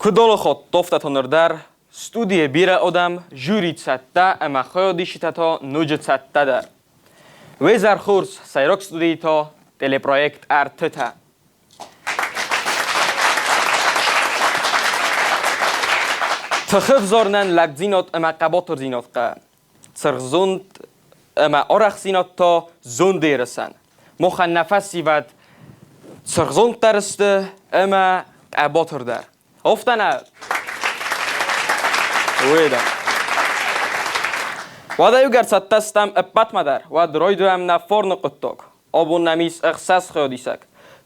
Куыд олохот тофтӕ дӕр, студийы бирӕ адӕм, жюри цӕттӕ ӕмӕ хайадисджытӕ та ноджы цӕттӕдӕр. Уе хорз, сӕйраг студийы та телепроект «Ӕртытӕ». Тыхы взорнӕн лӕгдзинад ӕмӕ хъӕбатырдзинад хъӕуы. Цыргъзонд ӕмӕ арӕхстдзинад та зонды ерысӕн. Махӕн нӕ фӕсивӕд цыргъзонддӕр сты ӕмӕ хъӕбатырдӕр. Афтӕ нӕ? Уый дӕр. Уӕдӕ иугӕр цӕттӕ стӕм ӕппӕтмӕ дӕр, уӕд райдайӕм нӕ фарны хъуыддаг. Абон нӕм ис ӕхсӕз хайадисӕг.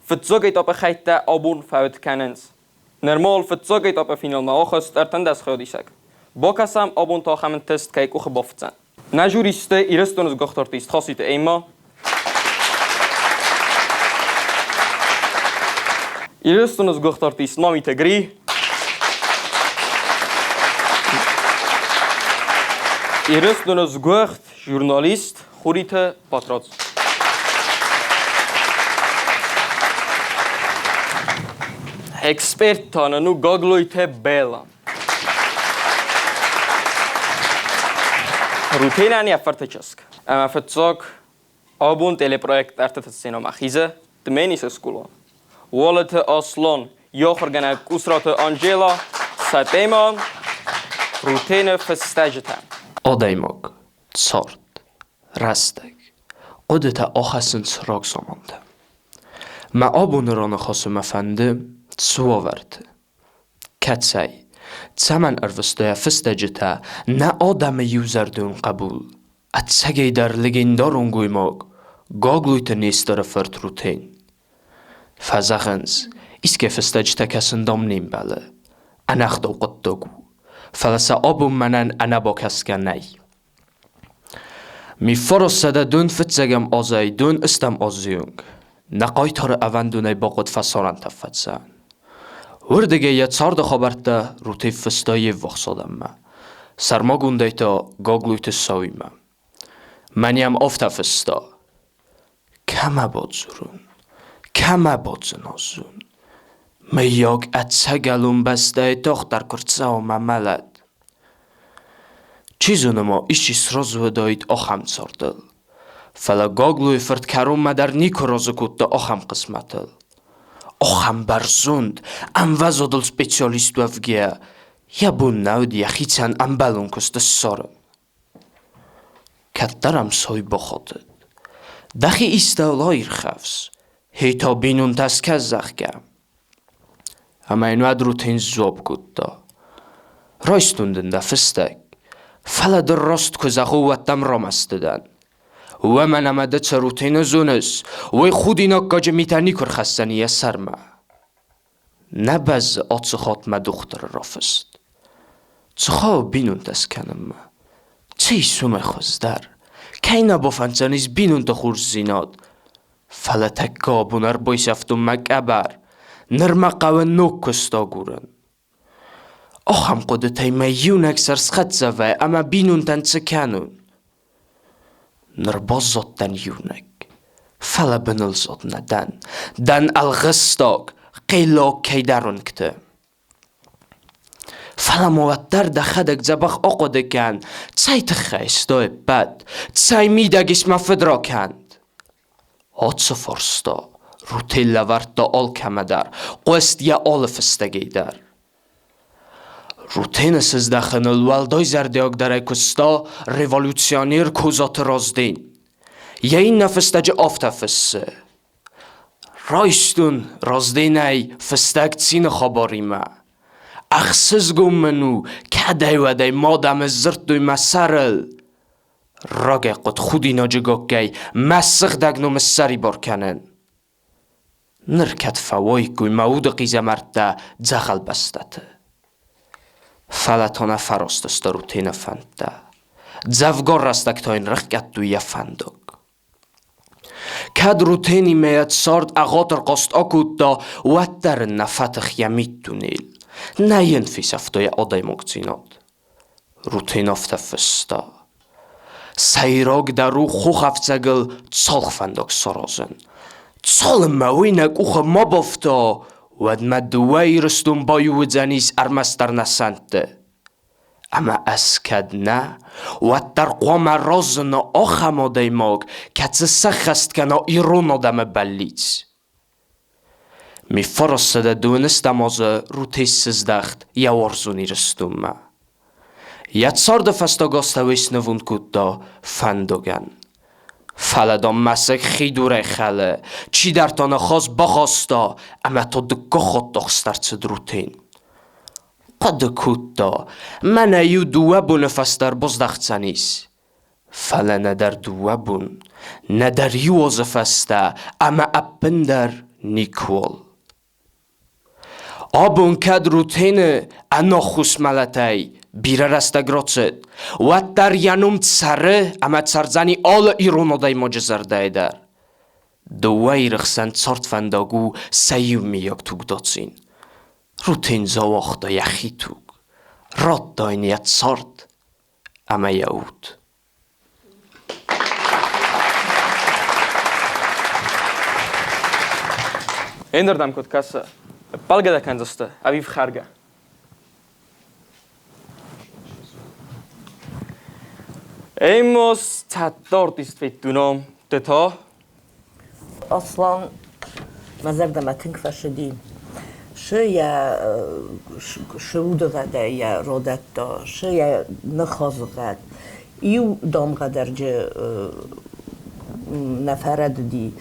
Фыццаг этапы хӕйттӕ абон фӕуд кӕнынц. Нырма уал фыццаг этапы финалмӕ ахызт 13 хайадисӕг. Бакӕсӕм, абон та ахӕм ӕнтыст кӕй къухы бафтдзӕн. Нӕ жюристы Ирыстоны сгуыхт артист Хаситы Эмма, Ирыстоны сгуыхт артист Мамиты Гри, Ирыстоны сгуыхт журналист Хуриты Батрадз. Эксперт та нын у Гаглойты Бэлла. Рутенӕн йӕ фырты чызг. Ӕмӕ фыццаг абон телепроект ӕртыты сценӕмӕ хизы Тменисы скъола. Уалыты Аслан, йӕ ахуыргӕнӕг Къусраты Анжела, сӕ темӕ Рутены фыстӕджытӕ. Адӕймаг, цард, рӕстӕг, хъуыдытӕ ахӕссынц рагзамантӕ. Мӕ абоны раныхасы мӕ фӕнды цы уавӕрты, Кӕцӕй, цӕмӕн ӕрвыстой йӕ фыстӕджытӕ нӕ адӕмы иузӕрдион хъӕбул, ӕцӕгӕйдӕр легендарон гоймаг Гаглойты Несторы фырт Рутен? Фӕзӕгъынц, искӕй фыстӕджытӕ кӕсын дам не мбӕлы, ӕнӕгъдау хъуыддаг у, фӕлӕ сӕ абон мӕнӕн ӕнӕбакӕсгӕ нӕй. Миффороссӕдӕ дун фыццӕгӕм азӕй дун ӕстӕм азы онг нӕ хъайтары ӕвӕндонӕй бахъуыд фӕсарӕнтӕ фӕцӕуын. Уырдыгӕй йӕ царды хабӕрттӕ Рутев фыста йе ввахс адӕммӕ, сӕрмагондӕй та Гаглойты Сауимӕ. Мӕн йӕм афтӕ фыста: Кӕмӕ бадзурон, кӕмӕ бадзыназон? Мыййаг, ӕцӕгӕлон бӕстӕйы тагъддӕр куы рцӕуа мӕ мӕлӕт. Чи зоны ма исчи сразы уыдаид ахӕм цардыл. Фӕлӕ Гаглойы фырт кӕронмӕ дӕр никуы разы кодта ахӕм хъысмӕтыл. Ахӕм бӕрзонд, ӕмвӕзадыл специалист уӕвгӕйӕ, йӕ бон нӕ уыд йӕхицӕн ӕмбӕлон куыст ссарын. Кӕддӕр ӕм сой бахатыд. Дӕхи истӕуыл аирхӕфс, хей та бинонтӕ скӕс, зӕгъгӕ. Ӕмӕ йын уӕд Рутен сдзуапп кодта: Райстон дын дӕ фыстӕг, фӕлӕ ды раст куы зӕгъон, уӕд дӕм рамӕсты дӕн. Уымӕн ӕмӕ ды цы Рутены зоныс, уый худинаггаджы митӕ никуы рхӕсдзӕни йӕ сӕрмӕ. Нӕ бӕззы ацы хатт мӕ дохтыры рафыст. Цы хъӕуы бинонтӕ скӕнынмӕ? Цы ис уымӕй хуыздӕр? Кӕй нӕ бафӕнддзӕнис бинонты хорздзинад? Фӕлӕ тӕккӕ абон ӕрбайсӕфтон мӕ къӕбӕр. Ныр мӕ хъӕуы ног куыст агурын. Ахӕм хъуыдытӕй мӕ иунӕг сӕр схӕццӕ вӕййы ӕмӕ бинонтӕн цы кӕнон? Ныр баззадтӕн иунӕг, фӕлӕ бынылзад нӕ дӕн. Дӕн ӕлгъыстаг, хъеллау кӕйдӕр уынгты. Фӕлӕ ма уӕддӕр дӕхӕдӕг дзӕбӕх ахъуыды кӕн, цӕй тыххӕй стой ӕппӕт, цӕй мидӕг ис мӕ фыдракӕнд? Ацы фарста Рутель лӕвӕрдта алкӕмӕ дӕр, хъуыст йӕ алы фыстӕгӕй дӕр. Рутены сыздӕхыныл уӕлдай зӕрдиагдӕрӕй куыста революционер Козаты Разден. Йӕ иннӕ фыстӕджы афтӕ фыссы: Райстон Разденӕй фыстӕг цины хабаримӕ. Ӕхсызгон мын у, кӕдӕй-уӕдӕй ма адӕмы сдзырдтой мӕ сӕрыл. Рагӕй хъуыд худинаджы гаккӕй мӕ сыгъдӕг ном ссӕрибар кӕнын. Ныр кӕд фӕуаиккой мӕ уды хъизӕмӕрттӕ дзӕгъӕл бӕстӕты. Фӕлӕ та нӕ фӕрастысты Рутены фӕндтӕ. Дзӕвгар рӕстӕг та йын рыхгӕдтой йӕ фӕндаг. Кӕд Рутенимӕ йӕ цард ӕгъатыр хъаст акодта, уӕддӕр ын нӕ фӕтых йӕ миддунейыл, нӕ йын фесӕфта йӕ адӕймагдзинад. Рутен афтӕ фыста: Сӕйрагдӕр у хохӕфцӕгыл цалхвӕндаг саразын. Цалынмӕ уый нӕ къухы ма бафта, уӕдмӕ дыууӕ Ирыстон баиу уыдзӕнис ӕрмӕстдӕр нӕ сӕнтты. Ӕмӕ ӕз кӕд нӕ, уӕддӕр хъуамӕ разына ахӕм адӕймаг, кӕцы сӕххӕст кӕна ирон адӕмы бӕллиц. Ме 912 азы Рутес сыздӕхт йӕ уарзон Ирыстонмӕ. Йӕ царды фӕстаг азтӕ уый снывонд кодта фӕндагӕн. Фӕлӕ, дам, мӕсыг хи дурӕй хӕлы, чидӕр та ныхас бахаста, ӕмӕ та дыккаг хатт ахст ӕрцыд Рутен. Хъуыды кодта, мӕнӕ иу-дыууӕ боны фӕстӕ ӕрбаздӕхдзӕнис. Фӕлӕ нӕдӕр дыууӕ бон, нӕдӕр иу азы фӕстӕ ӕмӕ ӕппындӕр никуал. Абон кӕд Рутены ӕнаххос мӕлӕтӕй бирӕ рӕстӕг рацыд, уӕддӕр йӕ ном цӕры ӕмӕ цӕрдзӕни алы ирон адӕймаджы зӕрдӕйы дӕр. Дыууӕ Иры хсӕн цардфӕндаг у сӕ иумиаг тугдадзин. Рутен зауагъта йӕхи туг, радта йын йӕ цард ӕмӕ йӕ уд. Иннӕрдӕм куыд кӕсы? Ӕппӕлгӕ дӕ кӕндзысты ӕви фхӕргӕ? Amos цӕттӕ артист федтуно, ды та? Аслан мӕ зӕрдӕмӕ тынг фӕцыди. Шы йӕ шы удыгъӕдӕй йӕ родӕтта, шы йӕ ныхасыгъӕд. Иу дамгъӕдӕрджы нӕ фӕрӕдыди.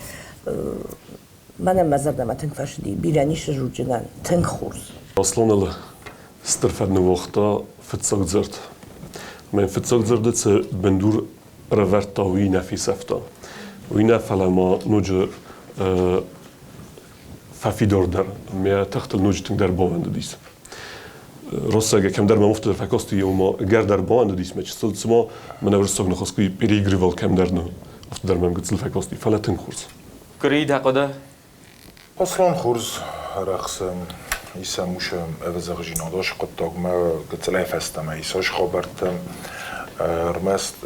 Мӕнӕн мӕ зӕрдӕмӕ тынг фӕцыди. Бирӕ ницы зурджынӕн, тынг хорз. Асланыл стыр фӕд ныууагъта фыццаг дзырд. Мӕ фыццаг дзырды цы бындур ӕрӕвӕрдта, уый нӕ фесӕфта. Уый нӕ, фӕлӕ ма ноджы фӕфидардӕр, мӕ тыхтыл ноджы тынгдӕр баууӕндыдис. Россагӕ кӕмдӕр мӕм афтӕ дӕр фӕкасти, ома ӕгӕр дӕр баууӕндыдис мӕ чысыл, цыма мӕнӕ уырыссаг ныхас куы переигрывал кӕмдӕр, ну, афтӕ дӕр мӕм гыццыл фӕкасти, фӕлӕ тынг хорз. Куырийы дӕ хъуыды? Аслан хорз арӕхсы исӕм уыцы ӕвзӕгъзинад хъуыддагмӕ гыццылӕй фӕстӕмӕ исӕс хабӕрттӕ ӕрмӕст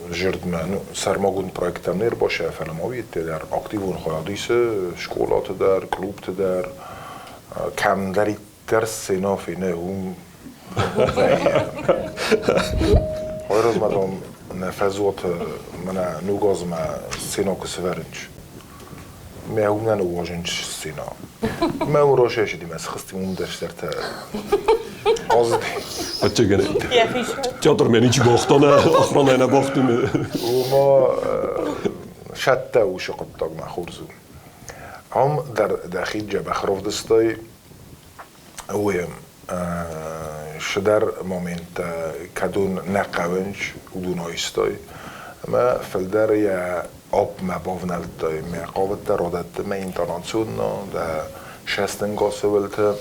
зӕрдмӕ ну, сӕрмагонд проекттӕм не рбасӕ, фӕлӕ ма уыййедтӕ дӕр активон хайад исы скъолаты дӕр, клубты дӕр, кӕмдӕриддӕр сценӕ фены, уым вӕййы. Айразмӕ, дам, нӕ фӕзуаты мӕнӕ ног азмӕ сценӕ куы сӕвӕрынч. Мӕ уым нӕ ныууазынч сценӕ. Мӕ уым росӕсыди мӕ схызти уым дӕрсдӕртӕ азыди. Ӕцӕгӕн театрмӕ ничи бахта, нӕ охранӕ нӕ бахты. Уыма сӕттӕ уыцы хъуыддагмӕ хорз у. Ам дӕр дӕхи дзӕбӕх равдыстай уый цыдӕр моменттӕ, кӕдон нӕ хъӕуынц, уыдон айстай. Ӕмӕ фылдӕр йӕ аппмӕ бавнӕлдтай, мӕ хъавыдтӕ радӕтты мӕ интонацион дӕ сӕстӕнгасы уылты.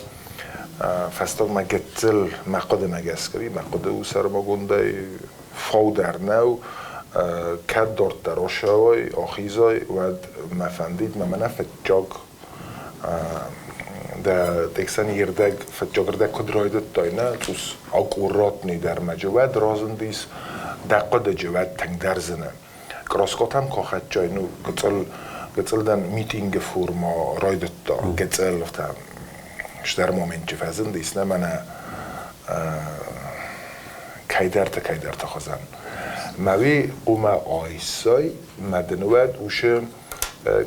Фӕстагмӕ гыццыл мӕ хъуыдымӕ гӕсгӕ, мӕ хъуыды у сӕрмагондӕй фау дӕр нӕу, кӕд дарддӕр ацӕуай, ахизай, уӕд мӕ фӕндид, мӕ мӕнӕ фыццаг дӕ тексӕн ирдӕг фыццагырдӕг куыд райдыдтай, нӕ, цъус аккуратный дӕр мӕджы уӕд разындис, дӕ хъуыдыджы уӕд тынгдӕр зыны. Краскотӕм куы хӕццӕй, ну, гыцъыл, гыцъыл дӕн митингы форма райдыдта, гыцъыл афтӕ стӕр моментчы фӕзындис, нӕ мӕнӕ кӕйдӕрты кӕйдӕрты хуызӕн. Мӕ уый хъумӕ айсай, мӕ дын уӕд уышы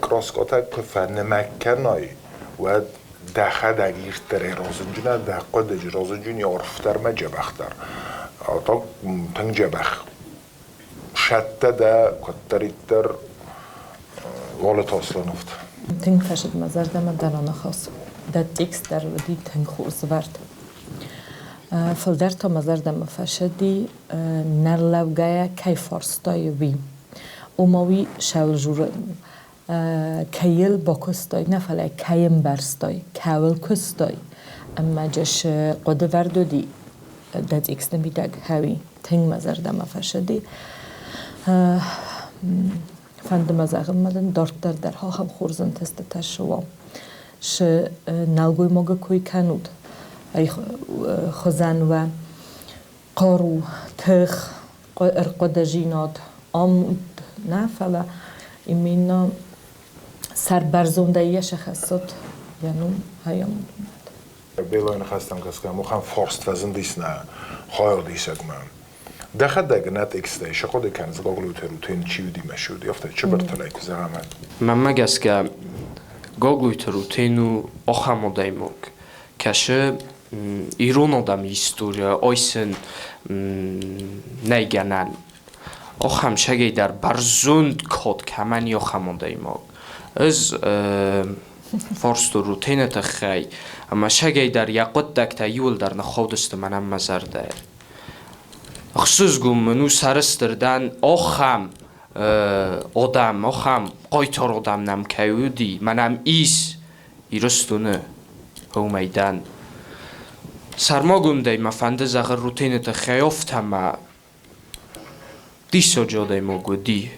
Краскъотӕ куы фӕнымӕг кӕнай, уӕд дӕхӕдӕг ирддӕрӕй розынджынӕ, дӕ хъуыдыджы розынджын арфдӕр мӕ дзӕбӕхдӕр. Так тынг дзӕбӕх сӕттӕ дӕ куыддӕриддӕр Уалыты Аслановты. Тынг фӕцыд мӕ зӕрдӕмӕ дӕ раныхас. Дӕ текст дӕр уыди тынг хорз вӕрд. Фылдӕр та мӕ зӕрдӕмӕ фӕцыди, нӕрлӕугӕйӕ кӕй фарстай, уый. Ома уый сӕлзуры кӕйыл бакуыстай, нӕ фӕлӕ кӕй ӕмбӕрстай, кӕуыл куыстай. Ӕмӕ джес хъуыдывӕрд уыди дӕ тексты мидӕг хӕуи. Тынг мӕ зӕрдӕмӕ фӕцыди. Фӕнды мӕ зӕгъын мӕ дын дарддӕр дӕр ахӕм хорз ӕнтыстытӕ цы уа. Цы нӕлгоймагы кой кӕнут, ай хуызӕн уӕ хъару, тых, ӕрхъуыдыдзинад, амонд нӕ, фӕлӕ именно сӕрбӕрзондӕй йӕ сӕхӕссут. Йӕ ном Хайамон мад. Белойы ныхӕстӕм гӕсгӕ махӕн фарст фӕзындис нӕ хайадисӕгмӕ. Дӕхӕдӕг нӕ текстӕй цы хъуыды кӕныс Гаглойты Рутен чи уыди мӕ цы уыди, афтӕ чыбыртылӕй куы зӕгъӕм. Мӕнмӕ гӕсгӕ, Гаглойты Рутен у ахӕм адӕймаг, кӕсы ирон адӕмы историйӕ айсын нӕй гӕнӕн. Ахӕм сагӕй дӕр бӕрзонд кад кӕмӕн и, ахӕм адӕймаг. Ӕз фарстон Рутены тыххӕй, ӕмӕ сагӕй дӕр йӕ хъуыддӕгтӕ иуылдӕр ныххаудысты мӕнӕн мӕ зӕрдӕйы. Ӕхсызгон мын у сӕрыстыр дӕн ахӕм адӕм, ахӕм хъайтар адӕм нӕм кӕй уыди, мӕнӕм ис Ирыстоны уымӕй дӕн. Сӕрмагондӕй мӕ фӕнды зӕгъын Рутены тыххӕй афтӕ ма диссаджы адӕймаг уыди.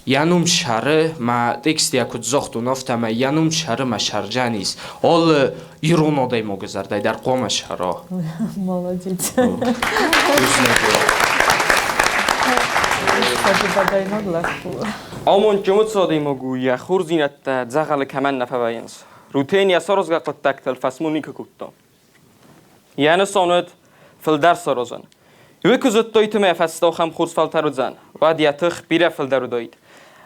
Йӕ ном сӕры, мӕ текстӕ куыд загътон, афтӕмӕй йӕ ном сӕры мӕ сӕрджӕн ис. Алы ирон адӕймаджы зӕрдӕ дӕр хъуамӕ сӕра. Молодец. Адӕймаг лӕппу. Амондджын уыцы адӕймаг у, йӕ хорздзинӕдтӕ дзӕгъӕлы кӕмӕн нӕ фӕвӕййынц. Рутен йӕ саразгӕ хъуыддӕгтыл фӕсмон никуы кодта. Йӕ нысан уыд фылдӕр саразын. Уый куы зыдтой тымӕ фӕстӕ ахӕм хорз фӕлтӕр уыдзӕн, уӕд йӕ тых бирӕ фылдӕр уыдаид,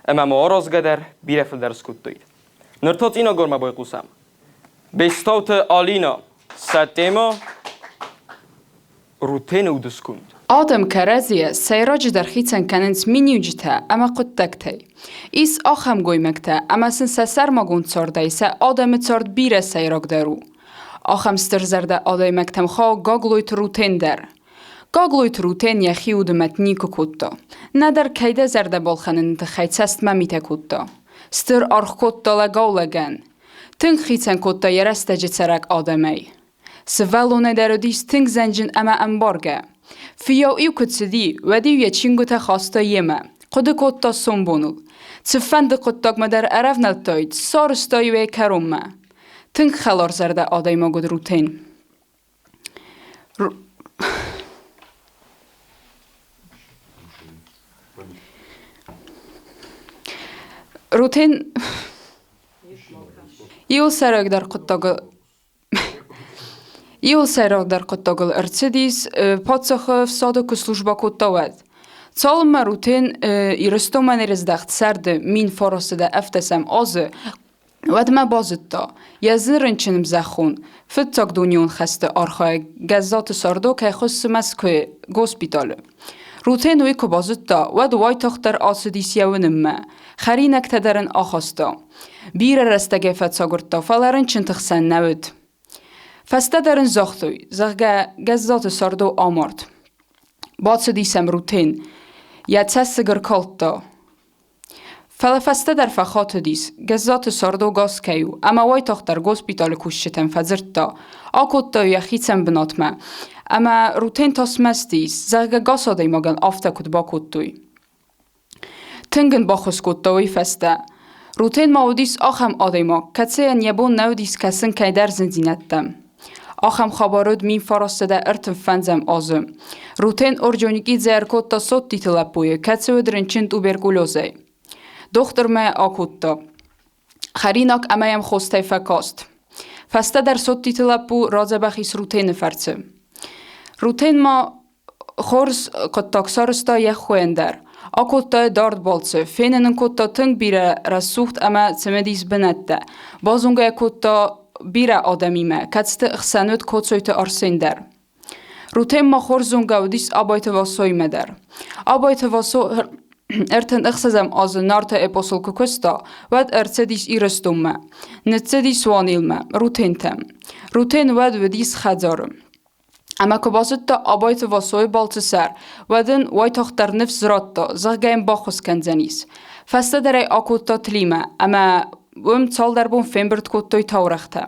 ӕмӕ ма аразгӕ дӕр бирӕ фылдӕр скодтаид. Ныр та Цъинагормӕ байхъусӕм. Бестауты Алина сӕ темӕ Рутены удысконд. Адӕм кӕрӕдзийӕ сӕйраджыдӕр хицӕн кӕнынц миниуджытӕ ӕмӕ хъуыддӕгтӕй. Ис ахӕм гоймӕгтӕ, ӕмӕ сын сӕ сӕрмагонд цардӕй сӕ адӕмы цард бирӕ сӕйрагдӕр у. Ахӕм стырзӕрдӕ адӕймӕгтӕм хауы Гаглойты Рутен дӕр. Гаглойты Рутен йӕхи уды мӕт никуы кодта. Нӕдӕр кӕйдӕ зӕрдӕ балхӕныны тыххӕй цӕстмӕ митӕ кодта. Стыр аргъ кодта лӕгау-лӕгӕн. Тынг хицӕн кодта йӕ рӕстӕджы цӕрӕг адӕмӕй. Сывӕллонӕй дӕр уыдис тынг зӕнджын ӕмӕ ӕмбаргӕ. Фыййау-иу куы цыди, уӕд-иу йӕ чингуытӕ хаста йемӕ, хъуыды кодта сомбоныл. Цыфӕнды хъуыддагмӕ дӕр ӕрӕвнӕлдтаид, сарӕзта-иу ӕй кӕронмӕ. Тынг хӕларзӕрдӕ адӕймаг уыд Рутен. Рутен иуыл сӕйрагдӕр хъуыддагыл Иуыл сӕйрагдӕр хъуыддагыл ӕрцыдис, паддзахы фсады куы службӕ кодта, уӕд. Цалынмӕ Рутен Ирыстонмӕ не рыздӕхт сӕрды 1418 азы, уӕдмӕ базыдта, йӕ зын рынчын мзӕххон, фыццаг дунеон хӕсты архайӕг Гӕззаты Сардо кӕй хуыссы Мӕскуыйы госпиталы. Рутен уый куы базыдта, уӕд уайтагъддӕр ацыдис йӕ уынынмӕ, хӕринӕгтӕ дӕр ын ахаста. Бирӕ рӕстӕгӕй фӕцагуырдта, фӕлӕ рынчынты хсӕн нӕ уыд. Фӕстӕдӕр ын загътой, зӕгъгӕ, Гӕззаты Сардо амард. Бацыди сӕм Рутен. Йӕ цӕссыг ӕркалдта. Фӕлӕ фӕстӕдӕр фӕхатыдис, Гӕззаты Сардо гас кӕй у, ӕмӕ уайтагъддӕр госпиталы кусджытӕм фӕдзырдта, акодта йӕ хицӕн бынатмӕ. Ӕмӕ Рутен та смӕсты ис, зӕгъгӕ, гас адӕймагӕн афтӕ куыд бакодтой. Тынг ын баххуыс кодта уый фӕстӕ. Рутен ма уыдис ахӕм адӕймаг, кӕцыйӕн йӕ бон нӕ уыдис кӕсын кӕйдӕр зындзинӕдтӕм. Ахӕм хабар уыд 1935 азы. Рутен Орджоникидзе ӕркодта Соттиты лӕппуйы, кӕцы уыд рынчын туберкулезӕй. Дохтырмӕ акодта. Хӕринаг ӕмӕ йӕм хостӕй фӕкаст. Фӕстӕдӕр Соттиты лӕппу радзӕбӕх ис Рутены фӕрцы. Рутен ма Хорз хъуыддаг сарӕзта йӕ хойӕн дӕр. Акодта йӕ дард балцы, фенын ын кодта тынг бирӕ рӕсугъд ӕмӕ цымыдис бынӕттӕ. Базонгӕ йӕ кодта бирӕ адӕмимӕ, кӕцыты хсӕн уыд Коцойты Арсен дӕр. Рутен ма хорз зонгӕ уыдис Абайты Васоимӕ дӕр. Абайты Васо 36 азы Нарты эпосыл куы куыста, уӕд ӕрцыдис Ирыстонмӕ. Ныццыдис Уанилмӕ, Рутентӕм. Рутен уӕд уыдис хӕдзары. Ӕмӕ куы базыдта Абайты Васойы балцы сӕр, уӕд ын уайтагъддӕр ныфс радта, зӕгъгӕ йын баххуыс кӕндзӕнис. Фӕстӕдӕр ӕй акодта Тлимӕ, ӕмӕ уым цалдӕр бон фембырд кодтой таурӕгътӕ.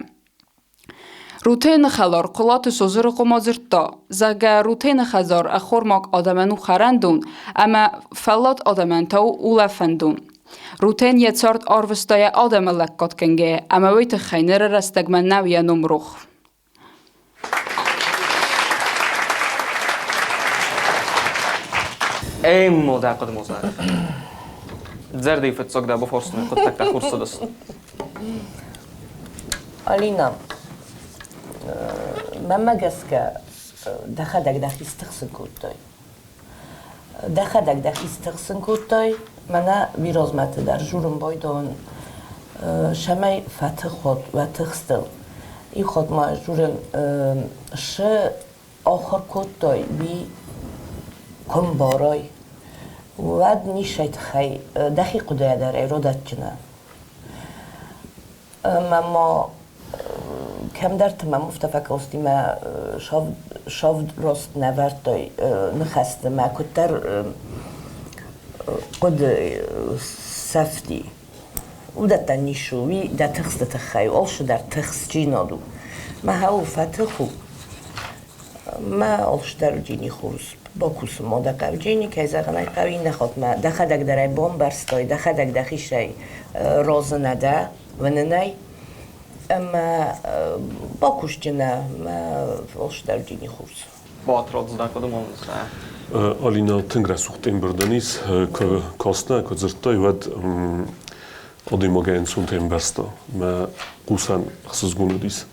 Рутены хӕлар Хъуылаты Созырыхъо ма дзырдта, зӕгъгӕ, Рутены хӕдзар ӕххормаг адӕмӕн у хӕрӕндон ӕмӕ фӕллад адӕмӕн та у улӕфӕндон. Рутен йӕ цард арвыста йӕ адӕмы лӕггад кӕнгӕйӕ ӕмӕ уый тыххӕй ныры рӕстӕгмӕ нӕу йӕ ном рох. Эммо дӕ хъуыдымозӕг. Зӕрдӕй фыццаг дӕ бафарстон хъуыддӕгтӕ хорз цыдысты. Алина, мӕнмӕ гӕсгӕ, дӕхӕдӕг дӕхи стыхсын кодтай. Дӕхӕдӕг дӕхи стыхсын кодтай, мӕнӕ бирозмӕты дӕр журын байдон, сӕмӕй фӕтых уот уӕ тыхстыл. Иу хатт ма журын шы ахуыр кодтай, уый куы мбарай, уӕд нисӕй тыххӕй дӕхи хъуыдыйӕ дӕр ӕй родӕтджынӕ. Ӕмӕ ма кӕмдӕрты мӕм афтӕ фӕкасти, мӕ савд раст нӕ вӕрдтой ныхӕсты, мӕ куыддӕр хъуыды сӕфти. Уыдӕттӕн ницы у, уый дӕ тыхсты тыххӕй у, алцыдӕр тыхстджинад у. Мӕ хъӕуы фӕтых у. Мӕ алцыдӕр уыди хорз. Бакусын ма дӕ хъӕуджини, кӕй зӕгъын ӕй хъӕуы, иннӕ хатт мӕ дӕхӕдӕг дӕр ӕй бамбӕрстай, дӕхӕдӕг дӕхицӕй разы нӕ дӕ уынынӕй. Ӕмӕ бакусджынӕ мӕ алцыдӕр уыди хорз. Батрадз, дӕ хъуыды ма мын зӕгъ. Алина тынг рӕсугъд ӕмбырдӕн ис. Куы кастӕн, куы дзырдтай, уӕд адӕймагӕй ӕнцонтӕй ӕмбӕрста. Мӕ хъусӕн ӕхсызгон уыдис.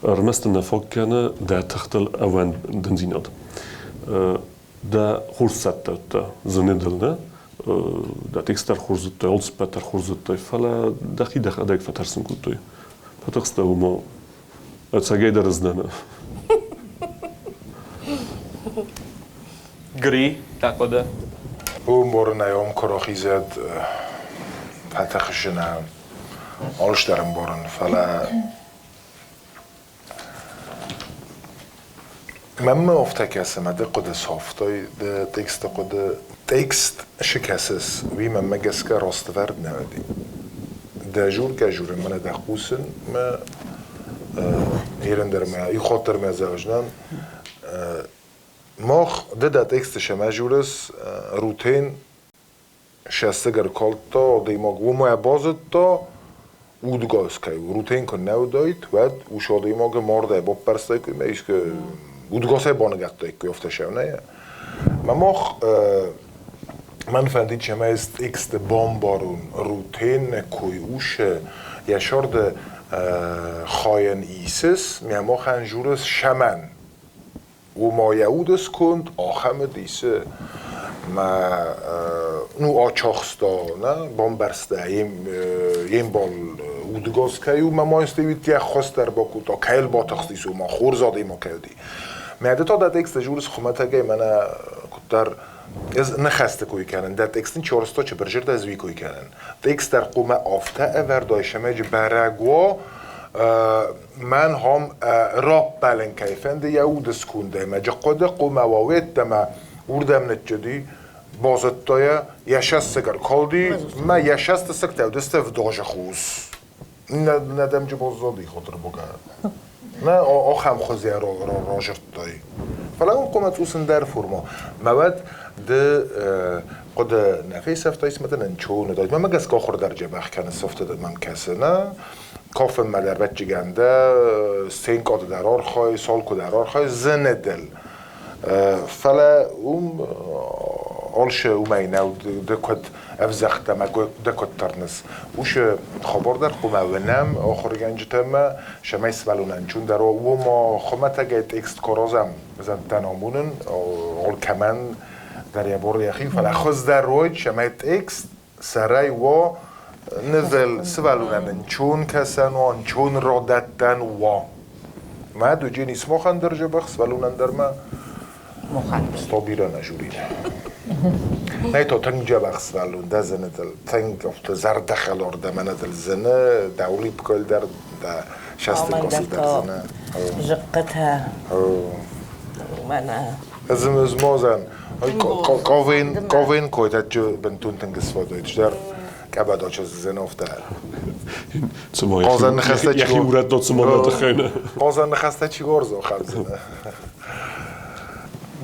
Ӕрмӕст ын нӕ фаг кӕны дӕ тыхтыл ӕууӕндындзинад. Дӕ хорз цӕттӕ уыдтӕ, зыны дыл, нӕ? Дӕ текст дӕр хорз уыдтай, алцыппӕт дӕр хорз уыдтай, фӕлӕ дӕхи дӕхӕдӕг фӕтӕрсын кодтой. Фӕтыхстӕ уымӕ ӕцӕгӕй дӕр ӕз нӕ. Гри, дӕ хъуыды? Омбарынӕй ом куы рахизӕд фӕтыхсынӕ, алцыдӕр ӕмбарын, фӕлӕ Мӕнмӕ афтӕ кӕсы, мӕ ды хъуыды сафтай, ды тексты хъуыды. Текст шы кӕсыс, уый мӕнмӕ гӕсгӕ раствӕрд нӕ уыди. Дӕ жургӕ-журын мӕнӕ дӕ хъусын мӕ ерын дӕр мӕ, иу хатт дӕр мӕ зӕгъдзынӕн. Мах ды дӕ тексты сӕмӕ журыс рутен Сӕссыг ӕркалдта, адӕймаг уымӕ базыдта, удгас кӕй у. Рутен куы нӕ уыдаид, уӕд ус адӕймагы мардӕй баппӕрстаиккой ӕмӕ искуы удгасӕй баныгӕдтаиккой афтӕ сӕунӕйӕ. Мӕ мах мӕн фӕндид, цӕмӕй тексты бамбарон, Рутен кой усы йӕ сӕрды хайӕн исыс, мӕ махӕн журыс шӕмӕн. Уымӕ йӕ удысконд ахӕм уыдис, мӕ ну ачахста, нӕ бамбӕрста йе мбал удгас кӕй у, мӕ ма йын йӕ ххуыс дӕр бакодта, кӕй йыл батыхстис, ома хорз адӕймаг кӕй уыди. Мӕ ды та дӕ тексты журыс хуымӕтӕгӕй мӕнӕ куыддӕр ӕз ныхӕсты кой кӕнын, дӕ текстын чорсто чы бырзырдӕ ӕз уый кой кӕнын. Текст дӕр хъуамӕ афтӕ ӕвӕрд уа, цӕмӕй бӕрӕг уа, Мӕн хом раппӕлын кӕй фӕнды йӕ уды скондӕй, мӕ хъуыды хъуамӕ уа уеддӕмӕ уырдӕм ныццыди, базыдта йӕ, йӕ сӕссыг ӕркалди, мӕ йӕ сӕстысыгтӕ уыдысты вдозы хус. Нӕ дӕмджы баззади хатырбогӕ. Нӕ ахӕм хуызӕй разырдтай. Фӕлӕ уым хъуамӕ цъус ӕндӕр форма. Мӕ уӕд ды хъуыды нӕ фесӕфтай, цыма дын ӕнцон уыдаид. Мӕнмӕ гӕсгӕ ахуыр дӕр дзӕбӕх кӕны, софты мӕм кӕсы, нӕ? Кафынмӕ дӕр бӕтчигӕндӕ, сценкъаты дӕр архай, салкуы дӕр архай, зынедыл. Фӕлӕ уым алшы уымӕй нӕу, ды куыд ӕвзӕгтӕ ӕмӕ ды куыд тырныс. Уышы хабар дӕр хъуамӕ уынӕм ахуыргӕнджытӕмӕ, цӕмӕй сывӕллонӕн чундӕр уа. Уым хуымӕтӕгӕй текст куы аразӕм, зӕндтӕн амонын, алкӕмӕн дӕр йӕ бар йӕхи, фӕлӕ хуыздӕр уой, цӕмӕй текст сӕрӕй уа нывыл сывӕллонӕн ӕнцон кӕсӕн уа, ӕнцон радӕттӕн уа. Мӕ дуджы исмохӕн дӕр дзӕбӕх, сывӕллонӕн дӕр ма сто бирӕ нӕ журин. Нӕй то тынг дзӕбӕх сывӕллон дӕ зыны дыл, тынг афтӕ зӕрдӕхӕлар дӕ мӕнӕ дыл зыны, дӕ улипкой дӕр, дӕ сӕстыкосы дӕр зыны. Зыхъхъытӕ. Мӕнӕ. Ez мозӕн ковен ковен койтатчы бынтон тынг сфодойт дӕр къӕбӕдочы зеновтӕ. Хъазӕн ныхӕстӕ чи Йӕхи урӕдта цыма нӕ тыххӕй нӕ. Хъазӕн ныхӕстӕ чи горзо хабзына.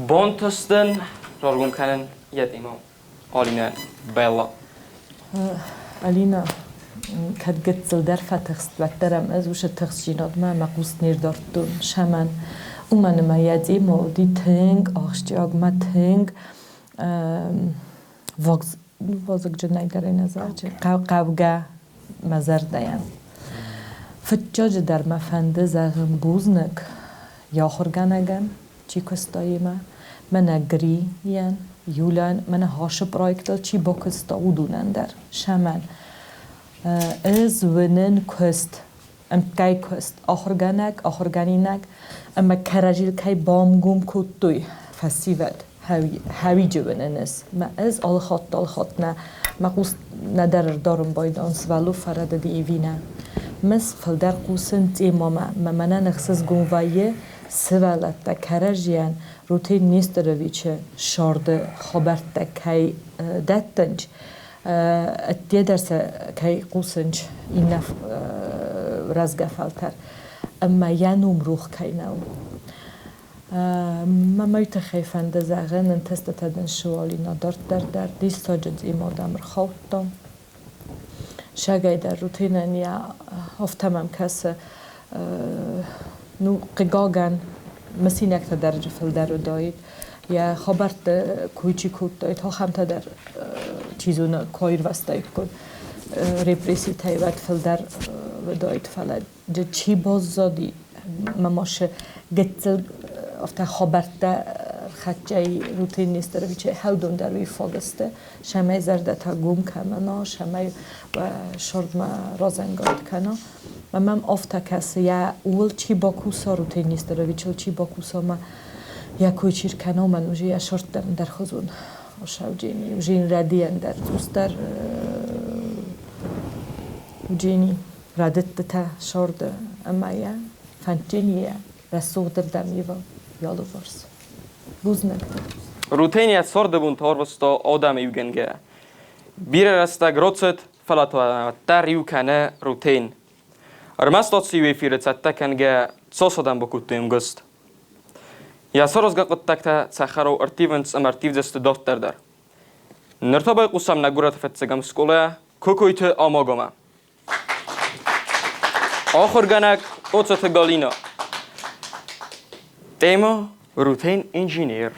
Бонтыстын раргом кӕнын йӕ темӕ. Алинӕ Белла. Алина, кӕд гыццылдӕр фӕтыхст, уӕддӕр ӕм ӕз уыцы тыхстдзинадмӕ мӕ хъус не рдардтон. Сӕмӕн, уымӕн ӕмӕ йӕ цъимо уыди тынг ахсджиаг мӕ тынг вазыгджынӕй дӕр ӕй нӕ зӕгъджы, хъавгӕ мӕ зӕрдӕйӕн. Фыццаджыдӕр мӕ фӕнды зӕгъын бузныг йӕ ахуыргӕнӕгӕн, чи куыста йемӕ, мӕнӕ Грийӕн, Юляйӕн, мӕнӕ Хашы проектыл чи бакуыста, уыдонӕн дӕр. Сӕмӕн ӕз уынын куыст, ӕмткӕй куыст, ахуыргӕнӕг, ахуыргӕнинаг ӕмӕ кӕрӕдзийыл кӕй бангом кодтой фӕсивӕд, хӕуиджы уынын ӕз. Мӕ ӕз алыхатт алыхатт нӕ мӕ хъус нӕдӕр ӕрдарын байдайын сывӕллон фӕрӕдыди ӕви нӕ. Мӕз фылдӕр хъусын темӕмӕ, мӕ мӕнӕн ӕхсызгон вӕййы сывӕллӕттӕ кӕрӕдзийӕн Рутен Нестеровичы сӕрды хабӕрттӕ кӕй дӕттынц, ӕдде дӕр сӕ кӕй хъусынц иннӕ рӕзгӕ фӕлтӕр, ӕмӕ йӕ ном рох кӕй нӕу. Мӕ мӕй тыххӕй фӕнды зӕгъын, ӕнтыстытӕ дын сывӕллина дарддӕр дӕр диссаджы цъима дӕм ӕрхаудта. Сагӕй дӕр рутинӕн йӕ афтӕ мӕм кӕсы, ну, хъыгагӕн, мысинӕгтӕ дӕр фылдӕр уыдаид. Йӕ хабӕртты кой чи кодтаид, ахӕмтӕ дӕр, чи зоны, куы аирвӕзтаиккой репресситӕй, уӕд фылдӕр уыдаид, фӕлӕ чи баззади, мӕ ма шы гыццыл афтӕ хабӕрттӕ хӕццӕй Рутен Нестеровичӕй хӕудон дӕр уый фаг сты, сӕмӕй зӕрдӕтӕ гом кӕмӕна, сӕмӕй сырдмӕ разӕнгард кӕна. Мӕ мӕм афтӕ кӕсы, йӕ ууыл чи бакуса, Рутен Нестеровичыл чи бакуса, мӕ йӕ кой чи ркӕна, мӕн уже йӕ сырд дӕр ӕндӕрхуызон сауджени, уже йын рӕдийӕн дӕр цъусдӕр уджени. Рӕдыдтытӕ сӕрды ӕмӕ йӕ фӕндджын йӕ рӕсугъдырдӕм ива алыварс. Бузныг. Рутен йӕ царды бонты арвыста адӕмы иугӕнгӕ. Бирӕ рӕстӕг рацыд, фӕлӕ та дӕр иу кӕны Рутен. Ӕрмӕст ацы иу эфиры цӕттӕ кӕнгӕ цас адӕм бакодтой ӕмгуыст. Йӕ саразгӕ хъуыддӕгтӕ цӕхӕрау ӕрттивынц ӕмӕ ӕрттивдзысты дарддӕр дӕр. Ныр та байхъусӕм нӕ горӕты фыццӕгӕм скъолайӕ Кокойты Амагомӕ. Ахуыргӕнӕг Хъоцыты Галина. Тема Рутен инженер.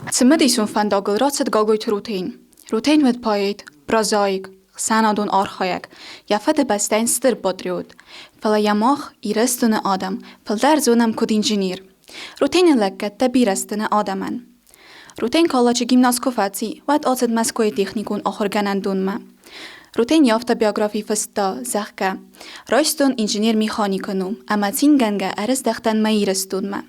Цымыдисон фӕндагыл рацыд Гаглойты Рутен. Рутен уыд поэт, прозаик, хсӕнадон архайӕг, йӕ фыдыбӕстӕйӕн стыр патриот. Фӕлӕ йӕ мах, Ирыстоны адӕм, фылдӕр зонӕм куыд инженер. Рутены лӕггӕдтӕ бирӕ сты нӕ адӕмӕн. Рутен Калачы гимназ куы фӕци, уӕд ацыд Мӕскуыйы техникон ахуыргӕнӕндонмӕ. Рутен йӕ автобиографи фыста, зӕгъгӕ, райстон инженер-механикы ном ӕмӕ цингӕнгӕ ӕрыздӕхтӕн мӕ Ирыстонмӕ.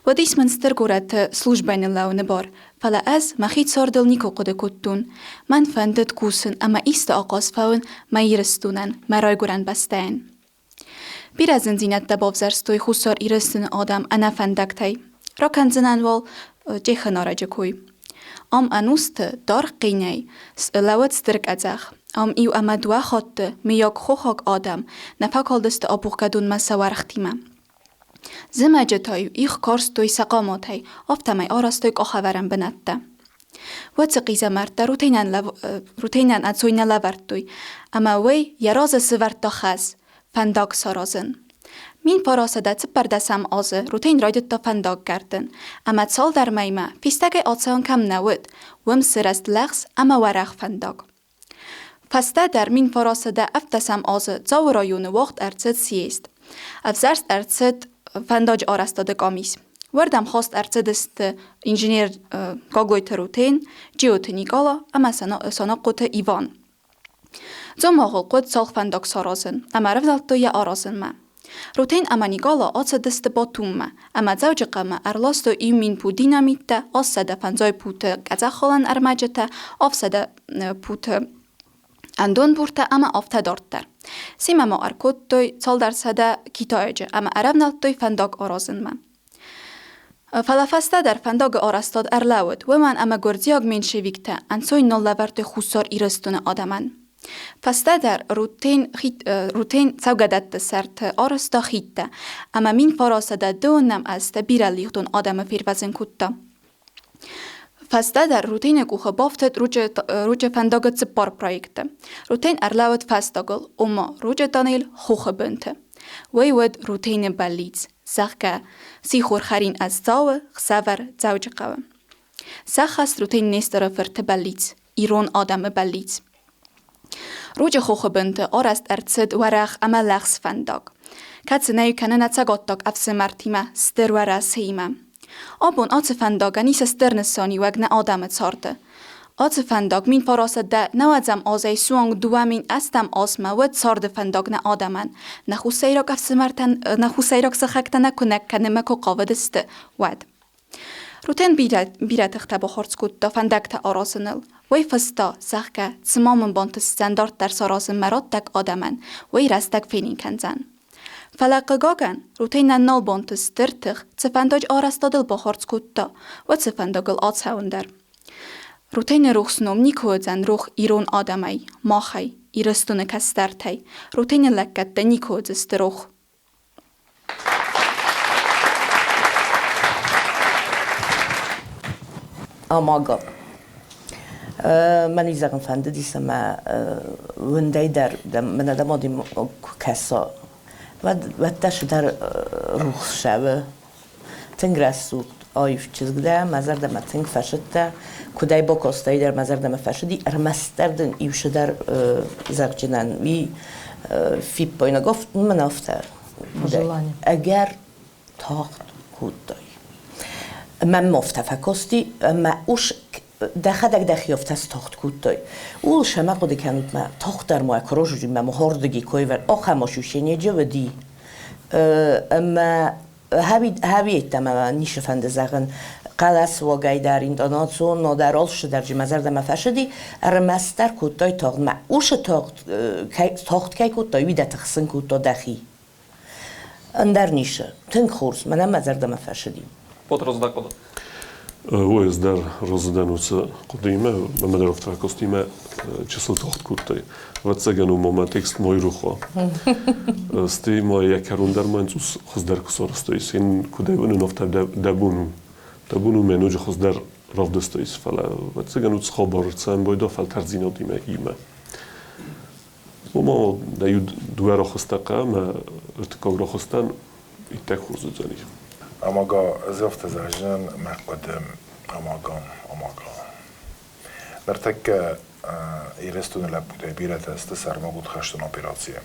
Уыдис мын стыр горӕты службӕйы ныллӕууыны бар, фӕлӕ ӕз мӕхи цардыл никуы хъуыды кодтон. Мӕн фӕндыд кусын ӕмӕ исты ахъаз фӕуын мӕ Ирыстонӕн, мӕ райгуырӕн бӕстӕйӕн. Бирӕ зындзинӕдтӕ бавзӕрстой Хуссар Ирыстоны адӕм ӕнӕфӕндӕгтӕй. Ракӕндзынӕн уал Чъехы нарӕджы кой. Ам ӕнусты даргъ хъинӕй лӕууыд стыр къӕдзӕх. Ам иу ӕмӕ дыууӕ хатты, мыййаг, хохаг адӕм нӕ фӕкалдысты абухгӕдонмӕ сӕ уӕргътимӕ. Зымӕджы та-иу их карстой сӕ хъаматӕй, афтӕмӕй арӕзтой къахӕвӕрӕн бынӕттӕ. Уӕд цы хъизӕмӕрттӕ Рутенӕн ӕнцой нӕ лӕвӕрдтой, ӕмӕ уый йӕ разы сывӕрдта хӕс фӕндаг саразын. 1914 азы Рутен райдыдта фӕндаг кӕрдын, ӕмӕ цалдӕр мӕймӕ фистӕгӕй ацӕуӕн кӕм нӕ уыд, уым сырӕзт лӕгъз ӕмӕ уӕрӕх фӕндаг. Фӕстӕдӕр 1917 азы Дзауы районы уагъд ӕрцыд съезд. Ӕвзӕрст ӕрцыд фӕндаджы арӕзтады къамис. Уырдӕм хаст ӕрцыдысты инженер Гаглойты Рутен, Джиоты Никъала ӕмӕ Санахъоты Иван. Дзомагъыл хъуыд цалхвӕндаг саразын ӕмӕ ӕрӕвнӕлдтой йӕ аразынмӕ. Рутен ӕмӕ Никъала ацыдысты Батуммӕ ӕмӕ Дзӕуджыхъӕумӕ ӕрластой иу мин пут динамиттӕ, 850 путы къӕдзӕххалӕн ӕрмӕджытӕ, 700 путы ӕндонбуртӕ ӕмӕ афтӕ дарддӕр. Семӕ ма ӕркодтой цалдӕр сӕдӕ китайаджы ӕмӕ ӕрӕвнӕлдтой фӕндаг аразынмӕ. Фӕлӕ фӕстӕдӕр фӕндагы арӕзтад ӕрлӕууыд, уымӕн ӕмӕ гуырдзиаг меньшевиктӕ ӕнцой нал лӕвӕрдтой Хуссар Ирыстоны адӕмӕн. Фӕстӕдӕр Рутен цӕугӕдӕтты сӕрты арӕзта хидтӕ ӕмӕ 1909 азты бирӕ лигъдон адӕмы фервӕзын кодта. Фӕстӕдӕр Рутены къухы бафтыд Ручъы фӕндагы цыппар проекты. Рутен ӕрлӕууыд фӕстагыл, ома Ручъы тоннель хохы бынты. Уый уыд Рутены бӕллиц, зӕгъгӕ, сихор хӕрин ӕз Дзауы, хсӕвӕр Дзӕуджыхъӕуы. Сӕххӕст Рутен Несторы фырты бӕллиц, ирон адӕмы бӕллиц. Ручъы хохы бынты арӕзт ӕрцыд уӕрӕх ӕмӕ лӕгъз фӕндаг, кӕцы нӕ иу кӕны нӕ цӕгаттаг ӕфсымӕртимӕ Стыр Уӕрӕсеимӕ. Абон ацы фӕндагӕн ис стыр нысаниуӕг нӕ адӕмы царды. Ацы фӕндаг 1990 азӕй суанг 2008 азмӕ уыд царды фӕндаг нӕ адӕмӕн, нӕ хуссайраг ӕфсымӕртӕн, нӕ хуссайраг сыхӕгтӕ нӕ куынӕг кӕнынмӕ куы хъавыдысты, уӕд. Рутен бирӕ, бирӕ тыхтӕ бахардз кодта фӕндӕгтӕ аразыныл. Уый фыста, зӕгъгӕ, цыма мын бантысдзӕн дарддӕр саразын мӕ раттӕг адӕмӕн, уый рӕстӕг фенын кӕндзӕн. Фӕлӕ, хъыгагӕн, Рутенӕн нал бантыст стыр тых, цы фӕндаджы арӕзтадыл бахардз кодта, уыцы фӕндагыл ацӕуын дӕр. Рутены рухс ном никуы уыдзӕн рох ирон адӕмӕй, махӕй, Ирыстоны кӕстӕртӕй. Рутены лӕггӕдтӕ никуы уыдзысты рох. Амага. Мӕн зӕгъын фӕндыдис ӕмӕ уындӕй дӕр мӕнӕ дӕ мадим куы кӕса, уӕд уӕддӕр цыдӕр рухс сӕвы. Тынг рӕсугъд аив чызг дӕ, мӕ зӕрдӕмӕ тынг фӕсыдтӕ. Куыд ӕй бакастӕй дӕр мӕ зӕрдӕмӕ фӕсыди, ӕрмӕстдӕр дын иу цыдӕр зӕгъджынӕн уый фиппайнаг мӕн афтӕ ӕгӕр тагъд кодтай. Мӕм афтӕ фӕкасти, ӕмӕ ус дӕхӕдӕг дӕхи афтӕ стагъд кодтай. Ууыл сӕмӕ хъуыды кӕнут мӕ тагъддӕр ма куы рожуджи мӕ мухордыги койвӕр ахӕм ощущение уыди. Ӕмӕ хӕвиеттӕмӕ ницы фӕнды зӕгъын. Хъӕлӕсуагӕй дӕр, интонацион дӕр, алцыдӕр мӕ зӕрдӕмӕ фӕсыди, ӕрмӕстдӕр кодтай тагъд. Мӕ усы тагъд тагъд кӕй кодтай, уый дӕ тыхсын кодта дӕхи. Ӕндӕр ницы. Тынг хорз, мӕнӕн мӕ зӕрдӕмӕ фӕсыди. Потрос дӕ хъуыды. Ой, ӕз дӕр разы дӕн уыцы хъуыдыимӕ, мӕ дӕр афтӕ костимӕ чысыл тагъд кодтай. Ӕвӕццӕгӕн уымӕ мӕ текст мой рухо. Стӕй ма йӕ кӕрон дӕр ма цъус хуыздӕр куы сарӕзтаис. Ин куыдӕй уынын, афтӕ дӕ бон у. Дӕ бон у мӕ ноджы хуыздӕр равдыстаис, фӕлӕ ӕвӕццӕгӕн уыцы хабар цӕмбойда фӕлтӕрддзинадимӕ имӕ. Ома, дӕ иу дыууӕ рахуыста ӕмӕ ӕртыккаг рахуыстӕн иттӕг хорз уыдзӕни. Амага ӕз афтӕ зӕгъдзынӕн мӕ хъуыды Амага, Амага. Ныртӕккӕ Ирыстоны лӕппутӕй бирӕтӕ сты сӕрмагонд хӕстон операцийы.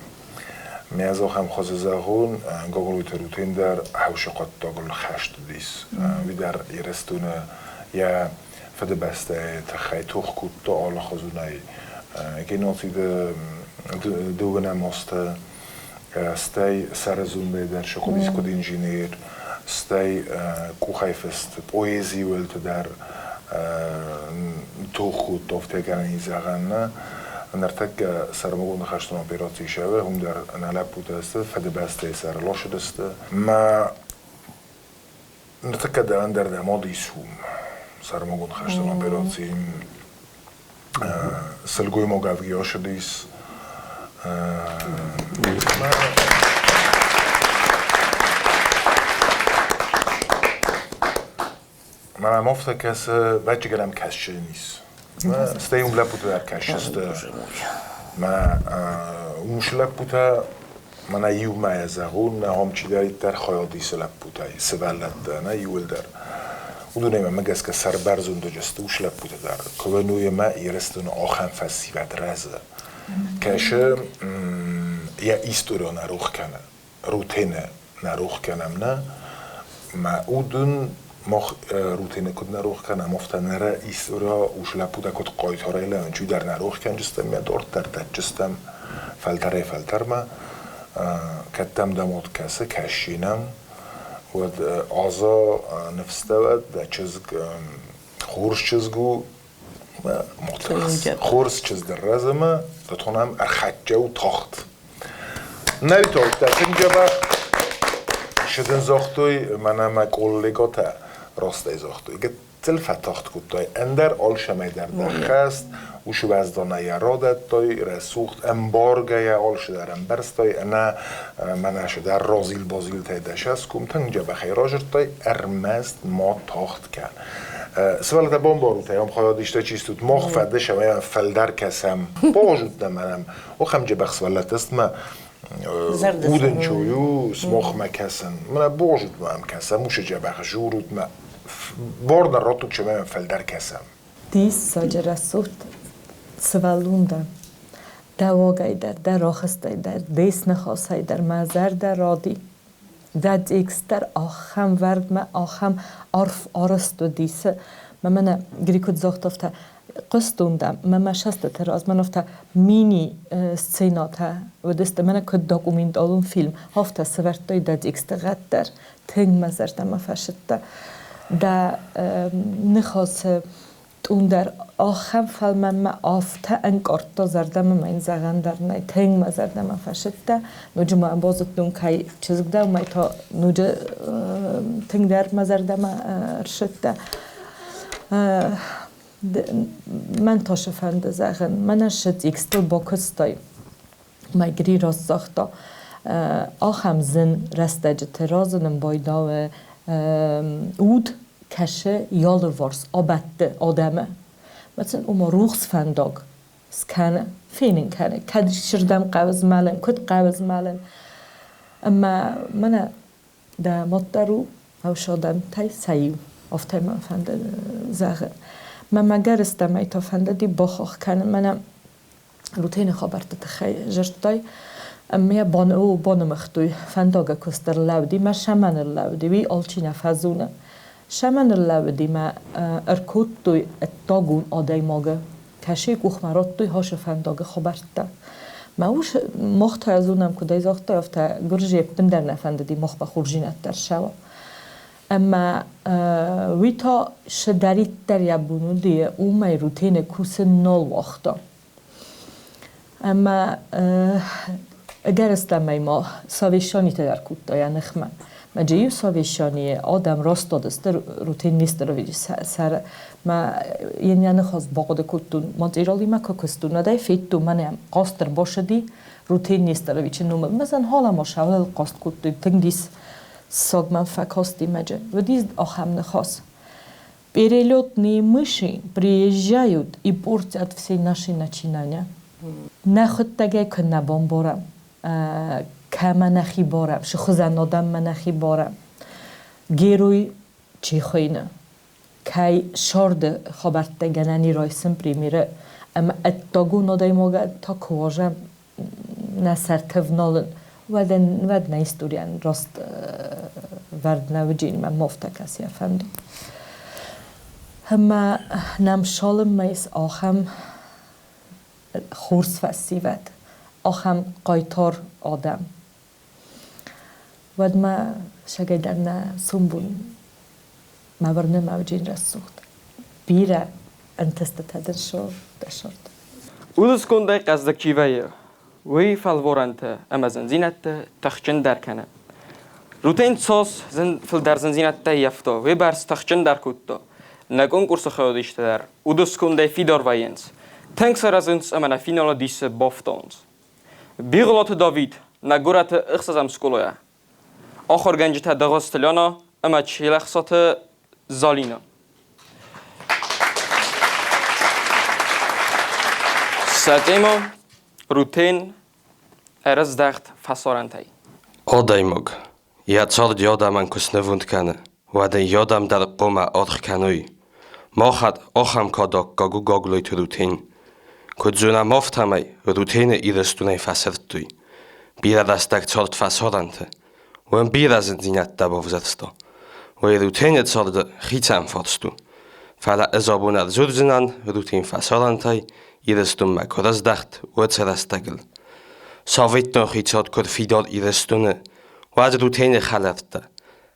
Ме ӕз ахӕм хуызы зӕгъон, Гаглойты Рутен дӕр хӕусы хъуыддагыл хӕст уыдис. Уый дӕр Ирыстоны йӕ Фыдыбӕстӕйы тыххӕй тох кодта алыхуызонӕй. Геноциды дыууынӕм азты, стӕй сӕрызондӕй дӕр сыхъуыдис куыд инженер, стӕй къухӕйфыст поэзийы уылты дӕр тох кодта, афтӕ гӕнӕн ис зӕгъӕн нӕ. Ныртӕккӕ сӕрмагонд хӕстон операци сӕвы, уым дӕр нӕ лӕппутӕ сты, Фыдыбӕстӕйы сӕр ласыдысты. Мӕ Ныртӕккӕ дӕр ӕндӕр дӕ мод ис уым, сӕрмагонд хӕстон операцийы сылгоймаг ӕвгиосыдис. Мӕнӕ афтӕ кӕсы, вӕччыгӕн ӕм кӕсджын ис. Стӕй уым лӕппутӕ дӕр кӕсдзысты. Мӕ уым лӕппутӕ мӕнӕ иумӕ зӕгъон, нӕ ам чидӕриддӕр хайад исы лӕппутӕй, сывӕллӕттӕ, нӕ иуылдӕр. Уыдонӕй мӕмӕ гӕсгӕ сӕрбӕрзондӕджы сты ус лӕппутӕ дӕр. Куы ӕмӕ Ирыстоны ахӕм фӕсивӕд рӕзы. Кӕсы йӕ историон ӕрох кӕны. Рутены нӕ рох кӕнӕм нӕ, мӕ уд ын мах Рутены куыд нӕ рох кӕнӕм, афтӕ ныры история ус лӕппутӕ куыд хъайтарӕй лӕууынц, уый дӕр нӕ рох кӕнджыстӕм, йӕ дарддӕр дӕтджыстӕм фӕлтӕрӕй-фӕлтӕрмӕ. Кӕд дӕм дӕ мад кӕсы, кӕсси нӕм, уӕд Аза ныфстӕ уӕд, дӕ чызг хорз чызг у, хорз чызг дӕр разӕмӕ, дӕтонӕм ӕрхӕццӕ у тагъд. Нӕ тагъдтӕ тынг дзӕбӕх. Шы дын загътой, мӕнӕ мӕ коллегатӕ растӕй загътой. Гыццыл фӕтагъд кодтай, ӕндӕр алцӕмӕй дӕр дӕ хӕст, уыцы уӕзданӕй йӕ радӕттай, рӕсугъд, ӕмбаргӕйӕ алцыдӕр ӕмбӕрстай, ӕнӕ мӕнӕ цыдӕр разил-базилтӕй дӕ сӕском тынг дзӕбӕхӕй разырдтай, ӕрмӕст ма тагъд кӕн. Сывӕллӕттӕ бамбарут ӕй, ам хайадистӕ чи стут, мах фӕдыс ӕмӕ фӕлдӕр кӕсӕм. Базут нӕ мӕнӕм, Охӕм джебӕх сывӕллӕттӕ удӕнцой у смохмӕ кӕсын. Мӕнӕ бозут мӕм кӕсӕм, уыцы джебӕх журут мӕ бор нӕ раттут, цӕмӕй фӕлдӕр кӕсӕм. Диссаджы рӕсугъд сывӕллон дӕ. Дӕ уагӕй дӕр, дӕ рахыстӕй дӕр, де сныхасӕй дӕр мӕ зӕрдӕ ради. Дӕ текст дӕр ахӕм вӕрдмӕ, ахӕм арф арӕзт уыдис. Мӕ мӕнӕ Гри куыд загъта, афтӕ хъуыстон дӕм, мӕ мӕ сӕстыты раз мӕн афтӕ мини сценӕтӕ уыдысты, мӕнӕ куыд документалон фильм, афтӕ сӕвӕрдтой дӕ тексты гъӕд дӕр. Тынг мӕ зӕрдӕмӕ фӕсыдтӕ. Дӕ ныхасы тъун дӕр ахӕм фӕлмӕнмӕ афтӕ ӕнкъардта зӕрдӕмӕ мӕ йын зӕгъӕн дӕр нӕй. Тынг мӕ зӕрдӕмӕ фӕсыдтӕ. Ноджы ма базыдтон, кӕй чызг дӕ, уымӕй та ноджы тынгдӕр мӕ зӕрдӕмӕ ӕрсыдтӕ. Мӕн та цы фӕнды зӕгъын, мӕнӕ цы текстыл бакуыстай, мӕ Гри раст загъта, ахӕм зын рӕстӕджыты разынын байдауы уд кӕсы алыварс абадты адӕмы. Мӕ сын ома рухс фӕндаг скӕны, фенын кӕны, кӕд сырдӕм хъӕуы змӕлын, куыд хъӕуы змӕлын. Ӕмӕ мӕнӕ дӕ мад дӕр у ӕфсадӕнтӕй сӕ иу, афтӕ мӕ фӕнды зӕгъын. Мӕ мӕгӕрыстӕмӕй та фӕндыди бахахх кӕнын мӕнӕ Рутены хабӕртты тыххӕй зӕрдтай ӕмӕ банымыгътой фӕндагы куыст ӕрлӕуди мӕ сӕмӕн ӕрлӕуди, уый алчи нӕ фӕзоны. Сӕмӕн ӕрлӕуди мӕ ӕркодтой ӕддагон адӕймагы, кӕсӕй къухмӕ радтой хасы фӕндагы хабӕрттӕ. Мӕ ус мах та зонӕм, куыд ӕй загътай, афтӕ гуырдзы ӕппындӕр нӕ фӕндыди махмӕ хорздзинӕдтӕ ӕрцӕуа. Ӕмӕ уый та цыдӕриддӕр йӕ бон уыди, уымӕй Рутены кусын нал уагъта. Ӕмӕ ӕгӕрыстӕмӕй ма совещанитӕ дӕр кодта йӕ ныхмӕ. Мӕ иу совещанийы адӕм растадысты Рутен Нестеровичы сӕры. Мӕ йын йӕ ныхас бахъуыды кодтон, материалимӕ куы куыстон, уӕд ӕй федтон, мӕнӕ хъаст ӕрбацыди Рутен Нестеровичы номыл. Мӕ сын халамӕ сӕуыл хъаст кодтой, тынг дис Саг мӕм фӕкасти мӕджы. Уыдис ахӕм ныхас. Перелетные мыши приезжают и портят все наши начинания. Нӕхуыдтӕгӕй куы нӕ бамбарӕм, кӕмӕ нӕхи барӕм, цы хуызӕн адӕммӕ нӕхи барӕм, герой чи хуыйны, кӕй сӕрды хабӕрттӕ гӕнӕн и райсын примеры, ӕмӕ ӕддагон адӕймагӕн та куы уазӕм нӕ сӕрты вналын, уӕд уӕд нӕ историйӕн раст вӕрд нӕ уыди, мӕ мофтӕ кӕсийӕ фӕнды. Ӕмӕ нӕм цалынмӕ ис ахӕм хорз фӕсивӕд, ахӕм хъайтар адӕм, уӕдмӕ сӕгӕй дӕр нӕ сомбон мӕ уырны мӕ уыди рӕсугъд. Бирӕ ӕнтыстытӕ дын дӕ сӕрты. Удыскондӕй хъӕздыг чи вӕййы, уый фӕлварӕнты ӕмӕ зындзинӕдты тыхджындӕр кӕны. Рутен цас фылдӕр зындзинӕдтӕ ӕййӕфта, уый бӕрц тыхджындӕр кодта. Нӕ конкурсы хайадисджытӕ дӕр удыскондӕй фидар вӕййынц, тынг саразынц ӕмӕ нӕ финалы дисы бафтауынц. Бигъуылаты Давид нӕ горӕты ӕхсӕзӕм скъолайӕ ахуыргӕнджытӕ Дӕгъуызты Лена ӕмӕ Челӕхсаты Залина. Сӕ темӕ Рутен ӕрыздӕхт фӕсарӕнтӕй. Адӕймаг йӕ цард адӕмӕн куы снывонд кӕны, уӕд ын адӕм дӕр хъуамӕ аргъ кӕной. Махӕн ахӕм кад аккаг у Гаглойты Рутен. Куыд зонӕм, афтӕмӕй Рутены Ирыстонӕй фӕсырдтой. Бирӕ рӕстӕг цард фӕсарӕнты. Уым бирӕ зындзинӕдтӕ бавзӕрста. Уый Рутены царды хицӕн фарст у. Фӕлӕ ӕз абон ӕрдзурдзынӕн Рутен фӕсарӕнтӕй Ирыстонмӕ куы рыздӕхт, уыцы рӕстӕгыл. Советон хицауад куы рфидар Ирыстоны, уӕд Рутены хӕлӕрттӕ,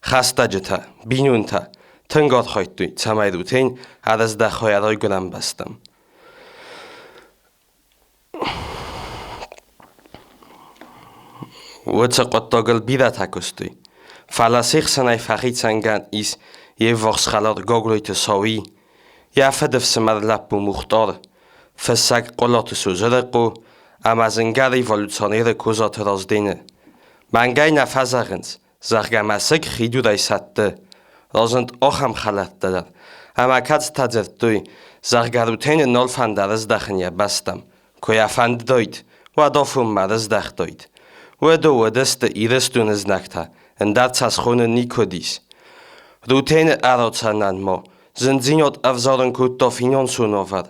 хӕстӕджытӕ, бинонтӕ тынг архайдтой, цӕмӕй Рутен ӕрыздӕхой райгуырӕн бӕстӕм. Уыцы хъуыддагыл бирӕтӕ куыстой, фӕлӕ се хсӕнӕй фӕхицӕнгӕн ис йе ввахс хӕлар Гаглойты Сауи, йӕ фыдыфсымӕр лӕппу Мухтар, фыссӕг Хъуылаты Созырыхъо ӕмӕ зынгӕ революционеры Козаты Раздены. Мӕнгӕй нӕ фӕзӕгъынц, зӕгъгӕ, мӕсыг хидурӕй сӕтты. Разынд ахӕм хӕлӕрттӕ дӕр, ӕмӕ кӕцытӕ дзырдтой, зӕгъгӕ, Рутены нал фӕнды ӕрыздӕхын йӕ бӕстӕм. Куы йӕ фӕндыдаид, уӕд афонмӕ ӕрыздӕхтаид. Уӕдӕ уыдысты Ирыстоны знӕгтӕ, ӕндӕр сӕ схонӕн никуы уыдис. Рутены ӕрацӕнӕн ма зындзинад ӕвзарын кодта финансон уавӕр.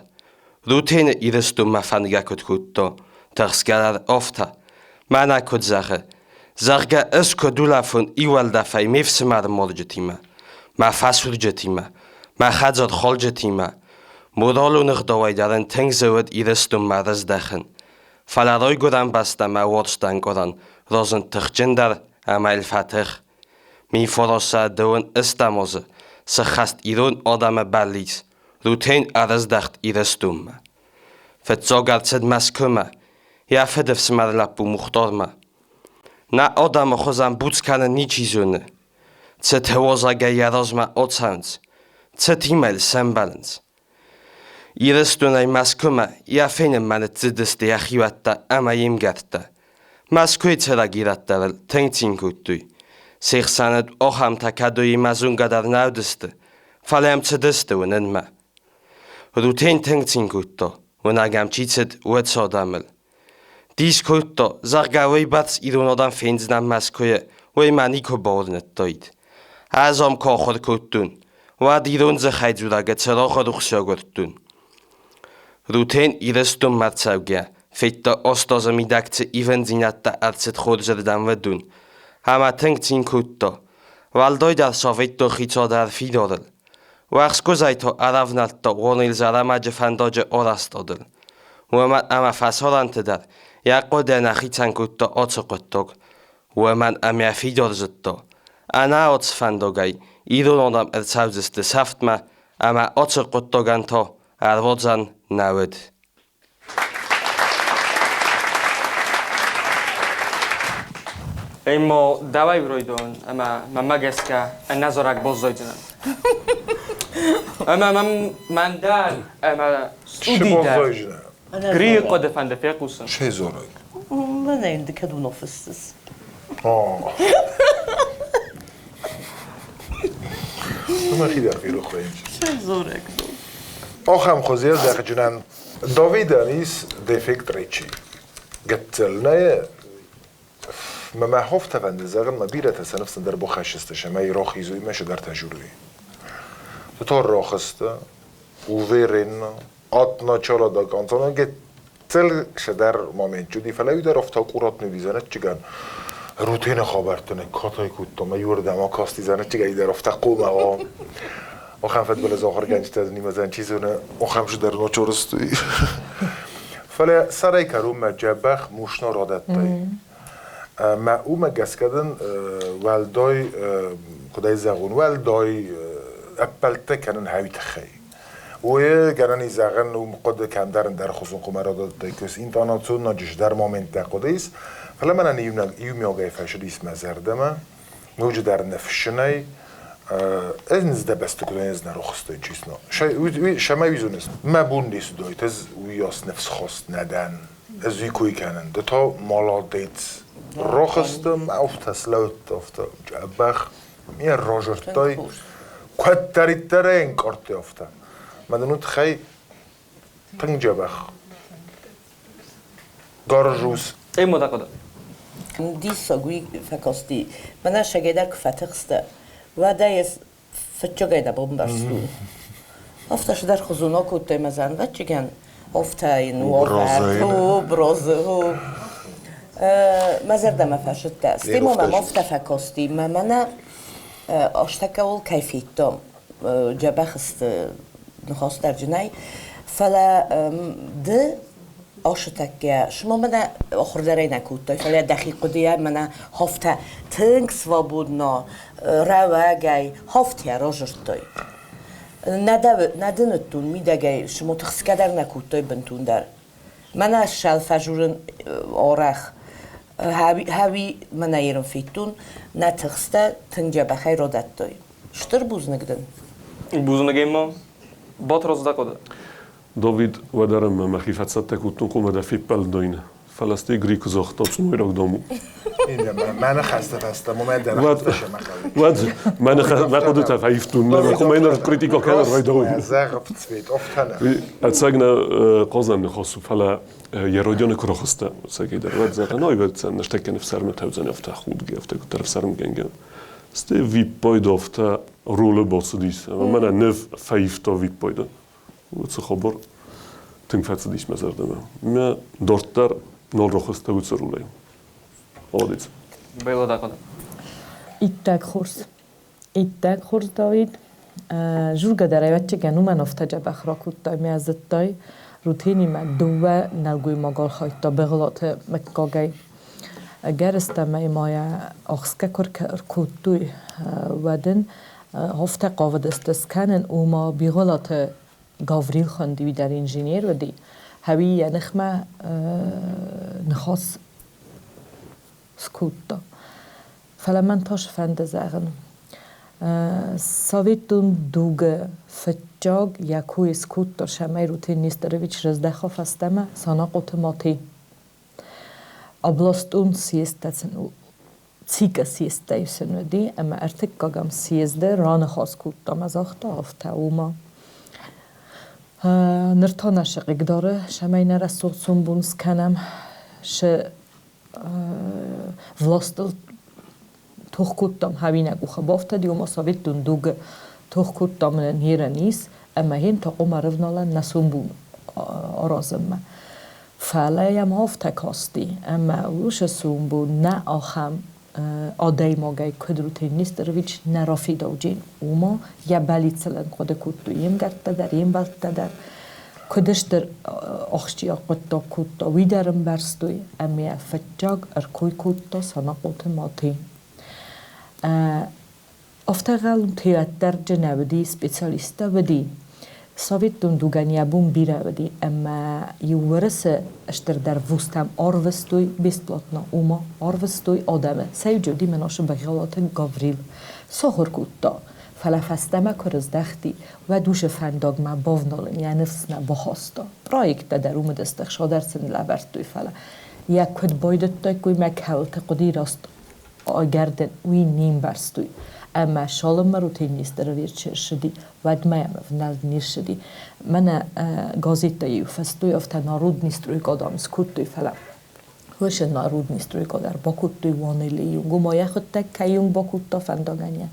Рутены Ирыстонмӕ фӕндгӕ куыд кодта, Тыхсгӕ дӕр афтӕ. Мӕнӕ куыд зӕгъы, зӕгъгӕ, ӕз куыд улӕфон и уӕлдӕфӕй ме фсымӕры марджытимӕ, мӕ фӕсурджытимӕ, мӕ хӕдзархалджытимӕ, моралон ӕгъдауӕй дӕр ын тынг зын уыд Ирыстонмӕ рыздӕхын. Фӕлӕ райгуырӕн бӕстӕмӕ уарзтӕнкъарӕн разынд тыхджындӕр ӕмӕ йыл фӕтых. Мифоросӕ дыууын ӕстӕм азы сыххӕст ирон адӕмы бӕллиц, Рутен ӕрыздӕхт Ирыстонмӕ. Фыццаг ӕрцыд Мӕскуымӕ, йӕ фыдыфсымӕр лӕппу Мухтармӕ. Нӕ адӕмы хуызӕн буц кӕнын ничи зоны. Цыты уазӕгӕй йӕ размӕ ацӕуынц, цытимӕ йыл сӕмбӕлынц. Ирыстонӕй Мӕскуымӕ йӕ фенынмӕ ныццыдысты йӕ хиуӕттӕ ӕмӕ йе мгӕрттӕ. Мӕскуыйы цӕрӕг ирӕттӕ дӕр тынг цин кодтой. Се хсӕны ахӕмтӕ кӕд уыимӕ зонгӕ дӕр нӕ уыдысты, фӕлӕ йӕм цыдысты уынынмӕ. Рутен тынг цин кодта, уынӕг ӕм чи цыд, уыцы адӕмыл. Дис кодта, зӕгъгӕ, уыйбӕрц ирон адӕм фендзынӕн Мӕскуыйы, уый мӕ никуы бауырныдтаид. Ӕз ам куы ахуыр кодтон, уӕд ирон дзыхӕй дзурӕгы цырагъы рухс агуырдтон. Рутен Ирыстонмӕ рцӕугӕ, федта 8 азы мидӕг цы ивындзинӕдтӕ ӕрцыд хорзырдӕм уыдон, ӕмӕ тынг цин кодта. Уӕлдайдӕр цӕвиттон хицауад ӕрфидарыл. Уӕхскуызӕй та ӕрӕвнӕлдта Уонил Зӕрӕмӕджы фӕндаджы арӕзтадыл. Уымӕн ӕмӕ фӕсарӕнты дӕр йӕ хъуыды нӕ хицӕн кодта ацы хъуыддаг, уымӕн ӕмӕ йӕ фидар зыдта, ӕнӕац фӕндагӕй ирон адӕм ӕрцӕудзысты сӕфтмӕ ӕмӕ ацы хъуыддагӕн та ӕруадзӕн нӕ уыд. Ӕма дӕуӕй райдайон ӕма мӕмӕ гӕсгӕ ӕнӕзарӕг баззайдзӕнӕн. Ӕма мӕм мӕн дӕр ӕма студи дӕр Грийы хъуыды фӕнды фехъусын. Се дзорӕг. Мӕнӕ ды кӕд уыно фыссыс? Мӕхи дӕр ферох вӕййынц. Се дзорӕг. Ахӕм хуызы зӕгъджынӕн Давидӕн ис дефект речи. Гыццыл нӕ мӕ мӕ хофтӕ фӕнды зӕгъын, мӕ бирӕтӕ сӕ ныфс ӕндӕр бахӕссысты, сӕмӕй рахизуй мӕ сыдӕртӕ журуй. То рахызты, уверенно, от начала до конца, но гыццыл сыдӕр момент уыди, фӕлӕ уый дӕр афтӕ аккуратно уыди зӕнӕтчыгӕн. Рутины хабӕрттӕ катай кодтам, мӕ иуырдӕм акасти зӕнӕтчыгӕй дӕр афтӕ хъомӕ. Ахӕм фӕдбылыз ахуыргӕнджытӕ нимӕдзӕн чи зоны, ахӕм цыдӕр ночорысты. Фӕлӕ сӕрӕй кӕронмӕ дзӕбӕх мушно радӕттай. Мӕ уымӕ гӕсгӕ дын уӕлдай, куыд ӕй зӕгъон, уӕлдай ӕппӕлдтӕ кӕнын хӕуи тыххӕй. Уый гӕнӕн и зӕгъӕн, уым хъуыды кӕмдӕр ӕндӕр хуызон хъуымӕ радӕттай, куы интонацион ноджы моменттӕ хъуыды ис, фӕлӕ мӕнӕн иумиагӕй фӕсыдис мӕ зӕрдӕмӕ. Ноджыдӕр ныфсджынӕй ӕз ныздӕбӕсты куыд ӕз нӕ рохстой, честно. Сӕмӕ уизоныс, мӕ бон не судойт, ӕз уыйас ныфсхаст нӕ дӕн. Ӕз уый кой кӕнын. Ды та молодец. Рохстым, афтӕ слӕудт, афтӕ бӕх ме разырдтай. Куыддӕриддӕр ӕй ӕнкъардтой афтӕ. Мӕ дын уый тыххӕй тынг дзӕбӕх. Горжусь. Эммо хъуыды. Диссаг уый фӕкасти. Мӕнӕ сагӕй куы фӕтыхстӕ, уӕд ӕй ӕз фыццагӕй нӕ бамбӕрстон. Афтӕ цыдӕр хуызон акодтай мӕ зӕнвӕччыгӕн, афтӕ йын уавӕр, образы. Мӕ зӕрдӕмӕ фӕсыдтӕ. Стӕй ма мӕм афтӕ фӕкасти, мӕ мӕнӕ астӕккӕуыл кӕй федтам, дзӕбӕх сты ныхасдарджынӕй, фӕлӕ ды Ошытӕккӕ шума мӕнӕ ахуырдӕрӕй нӕ кодтай, фӕлӕ дӕхи хъуыдыйӕ мӕнӕ хофтӕ тынг свободно, рӕуӕгӕй хофтӕ разырдтой. Нӕ дын уыдтон мидӕгӕй, шумо тыхсгӕ дӕр нӕ кодтой бынтондӕр. Мӕнӕ ссӕл фӕжурын арӕх. Хӕуи мӕнӕ ерын федтон, нӕ тыхстӕ тынг дзӕбӕхӕй радӕттой. Стыр бузныг дын. Бузныг ма. Батрадз дӕ хъуыды. Давид уӕдӕр ӕмӕ мӕхи фӕцӕттӕ кодтон хъуамӕ дӕ феппӕлдтон, фӕлӕ стӕй Грикы загъта цъумайраг дам у. Мӕ ныхӕстӕ фӕстӕ, мӕ дӕ Уӕд мӕ мӕ хъуыдытӕ фӕивтон, мӕ хъуымӕ критика кӕнын райдайон. Ӕцӕг нӕ хъазӕн ныхас у, фӕлӕ йӕ родионы куы рахызтӕ, ӕцӕгӕйдӕр, уӕд зӕгъӕн, ой, уӕд ныртӕккӕ ныфсӕрмытӕ уыдзӕн афтӕ худгӕ, афтӕ куыддӕр ӕфсӕрмгӕнгӕ. Стӕй виппайды афтӕ ролы бацыдис, ӕмӕ мӕнӕ ныв фӕивта виппайды. Уыцы хабар тынг фӕцыдис мӕ зӕрдӕмӕ. Мӕ дарддӕр. Нал рохста уыцы рулӕй. Молодец. Бейла Дакода. Иттӕг хорз. Иттӕг хорз, Давид. Журга дӕр ӕвӕццӕгӕн уымӕн афтӕ дзӕбӕх ракодтай мӕ зыдтай, Рутенимӕ дыууӕ нӕлгоймаг архайдта Бӕгъылаты мыггагӕй. Ӕгӕрыстӕмӕй ма йӕ ӕхсгӕ куы ркодтой, уӕд ын афтӕ хъавыдысты скӕнын, ома Бигъуылаты Гаврил хуынди, уый дӕр инженер уыди, хӕуи йӕ ныхмӕ ныхас скодта. Фӕлӕ мӕн тас фӕнды зӕгъын. Советон дугы фыццаг йӕ кой скодта Шамай Рутен Нестерович раздӕха фӕстӕмӕ Санахъоты Мати. Областон съездтӕ сын ЦИК-ы съездтӕ сын уыди, ӕмӕ ӕртыккӕгӕм съезды раныхас кодта ӕмӕ загъта афтӕ, ома ныр та нӕ шы хъыгдары, цӕмӕй нӕ рӕсугъд сомбон скӕнӕм, шы властыл тох кодтам хауинаг къухы бафтыди, ома советон дугы тох кодтам нерӕн ис, ӕмӕ йын та хъуамӕ ӕрывналӕн нӕ сомбон аразынмӕ. Фӕлӕ йӕм афтӕ касти, ӕмӕ уыцы сомбон нӕ ахӕм адӕймагӕй, куыд Рутен Нестерович нӕ рафидауджын, ома йӕ бӕллицыл ын хъуыды кодтой йе мгӕрттӕ дӕр, йе мбӕлттӕ дӕр. Куыд стыр ахсджиаг хъуыддаг кодта, уый дӕр ӕмбӕрстой ӕмӕ йӕ фыццаг ӕркой кодта Санахъоты Мати. Афтӕ галутӕддӕрджы нӕ уыди, специалисттӕ уыди. Советон дугӕн йӕ бон бирӕ уыди, ӕмӕ иу уырысы стырдӕр вузтӕм арвыстой бесплатно, ома арвыстой адӕмы. Сӕ иу уыди Меношы Бӕгъиолаты Гаврил. Сахуыр кодта, фӕлӕ фӕстӕмӕ куы рыздӕхти, уӕд уыцы фӕндагмӕ бавналын йӕ ныфс нӕ бахаста. Проекттӕ дӕр уым уыдысты, ӕхсадӕр сын лӕвӕрдтой, фӕлӕ йӕ куыд байдыдтаиккой мӕ кӕуылты хъуыди раст ӕгӕрдӕн уый не мбӕрстой. Ӕмӕ цалынмӕ Рутен Нестерович ссыди, уӕдмӕ йӕм ӕвнӕлд не ссыди. Мӕнӕ газеттӕ-иу фыстой, афтӕ народный стройка, дам, скодтой, фӕлӕ Уыцы народный стройка дӕр бакодтой Уанелийы уым йӕхуыдтӕг кӕйонг бакодта фӕндагӕн йӕ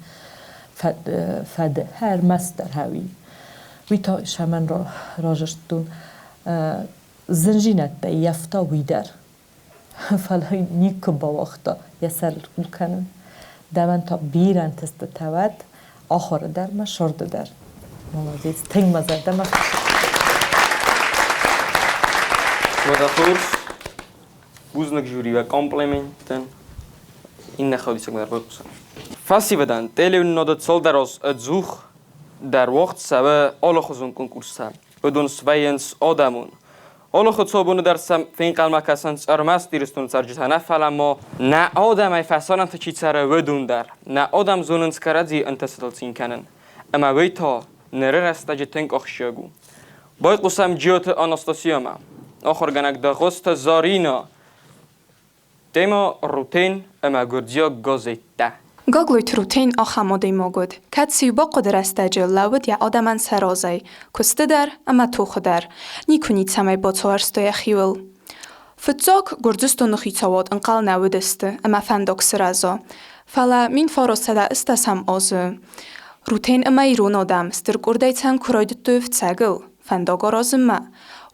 фӕды ӕрмӕстдӕр хӕуи. Уый та сӕмӕн разырдтон зынзинӕдтӕ ййӕфта уый дӕр. Фӕлӕ никуы бауагъта йӕ сӕрыл къул кӕнын. Дӕуӕн та бирӕ ӕнтыстытӕ уӕд ахуыры дӕр ма сӕрды дӕр. Молодец, тынг мӕ зӕрдӕмӕ Уӕдӕ хорз. Бузныг жюри комплименттӕн. Иннӕ хӕдисӕгмӕ дӕр байхъусӕм. Фӕсивӕдӕн телеуынынады цалдӕр аз ӕдзух дӕр уагъд цӕуы алыхуызон конкурстӕ. Уыдон свӕййынц адӕмон. Алы хуыцаубоны дӕр сӕм фенхъӕлмӕ кӕсынц ӕрмӕст Ирыстоны цӕрджытӕ нӕ, фӕлӕ ма нӕ адӕмӕй фӕсарӕнты чи цӕры, уыдон дӕр. Нӕ адӕм зонынц кӕрӕдзийы ӕнтыстытыл цин кӕнын. Ӕмӕ уый та ныры рӕстӕджы тынг ахсджиаг у. Байхъусӕм Джиоты Анастасиямӕ. Ахуыргӕнӕг Дӕгъуызты Заринӕ. Тема Рутен ӕмӕ гуырдзиаг газеттӕ. Гаглойты Рутен ахӕм адӕймаг уыд, кӕд цы-иу бахъуыды рӕстӕджы лӕууыд йӕ адӕмӕн сӕ разӕй, куысты дӕр ӕмӕ тохы дӕр, никуы ницӕмӕй бацауӕрстой йӕхиуыл. Фыццаг Гуырдзыстоны хицауад ӕнхъӕл нӕ уыдысты ӕмӕ фӕндаг сырӕза, фӕлӕ 1980 азы Рутен ӕмӕ ирон адӕм стыр къордӕй цӕн куы райдыдтой ӕфцӕгыл фӕндаг аразынмӕ,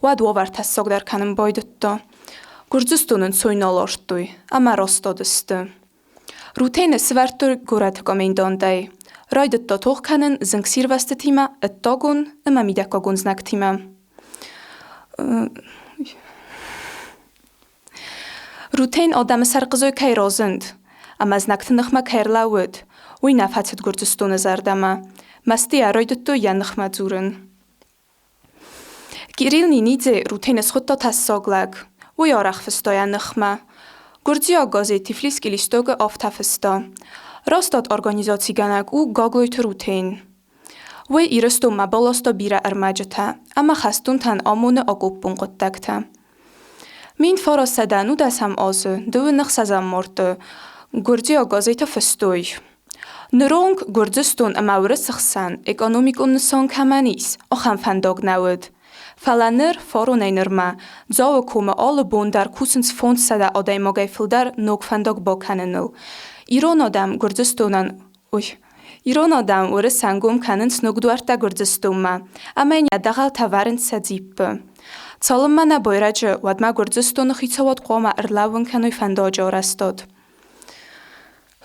уӕд уавӕр тӕссагдӕр кӕнын байдыдта. Гуырдзыстоны ӕнцой нал ардтой ӕмӕ растадысты. Рутены сывӕрдтой горӕты комендантӕй. Райдыдта тох кӕнын зынгсирвӕзтытимӕ, ӕддагон ӕмӕ мидӕггагон знӕгтимӕ. Рутен адӕмы сӕрхъызой кӕй разынд ӕмӕ знӕгты ныхмӕ кӕй ӕрлӕууыд, уый нӕ фӕцыд Гуырдзыстоны зӕрдӕмӕ. Мӕстыйӕ райдыдтой йӕ ныхмӕ дзурын. Кирилл Нинидзе Рутены схуыдта тӕссаг лӕг. Уый арӕх фыста йӕ ныхмӕ. Гуырдзиаг газет Тифлисский листок-ы афтӕ фыста: Растад организацигӕнӕг у Гаглойты Рутен. Уый Ирыстонмӕ баласта бирӕ ӕрмӕджытӕ ӕмӕ хӕстонтӕн амоны акъоппон хъуыддӕгтӕ. 1919 азы дыууын ӕхсӕзӕм марты гуырдзиаг газеты фыстой: Ныронг Гуырдзыстон ӕмӕ Уырысы хсӕн экономикон нысан кӕмӕн ис, ахӕм фӕндаг нӕ уыд. Фӕлӕ ныр, фаронӕй нырмӕ, Дзауы комы алы бон дӕр кусынц 500 адӕймагӕй фылдӕр ног фӕндаг бакӕныныл. Ирон адӕм Гуырдзыстонӕн Ой, ирон адӕм уырыс ӕнгом кӕнынц ног дуӕрттӕ Гуырдзыстонмӕ ӕмӕ йын йӕ дӕгъӕлтӕ вӕрынц сӕ дзиппы. Цалынмӕ нӕ байрӕджы, уӕдмӕ Гуырдзыстоны хицауад хъуамӕ ӕрлӕууын кӕной фӕндаджы арӕзтад.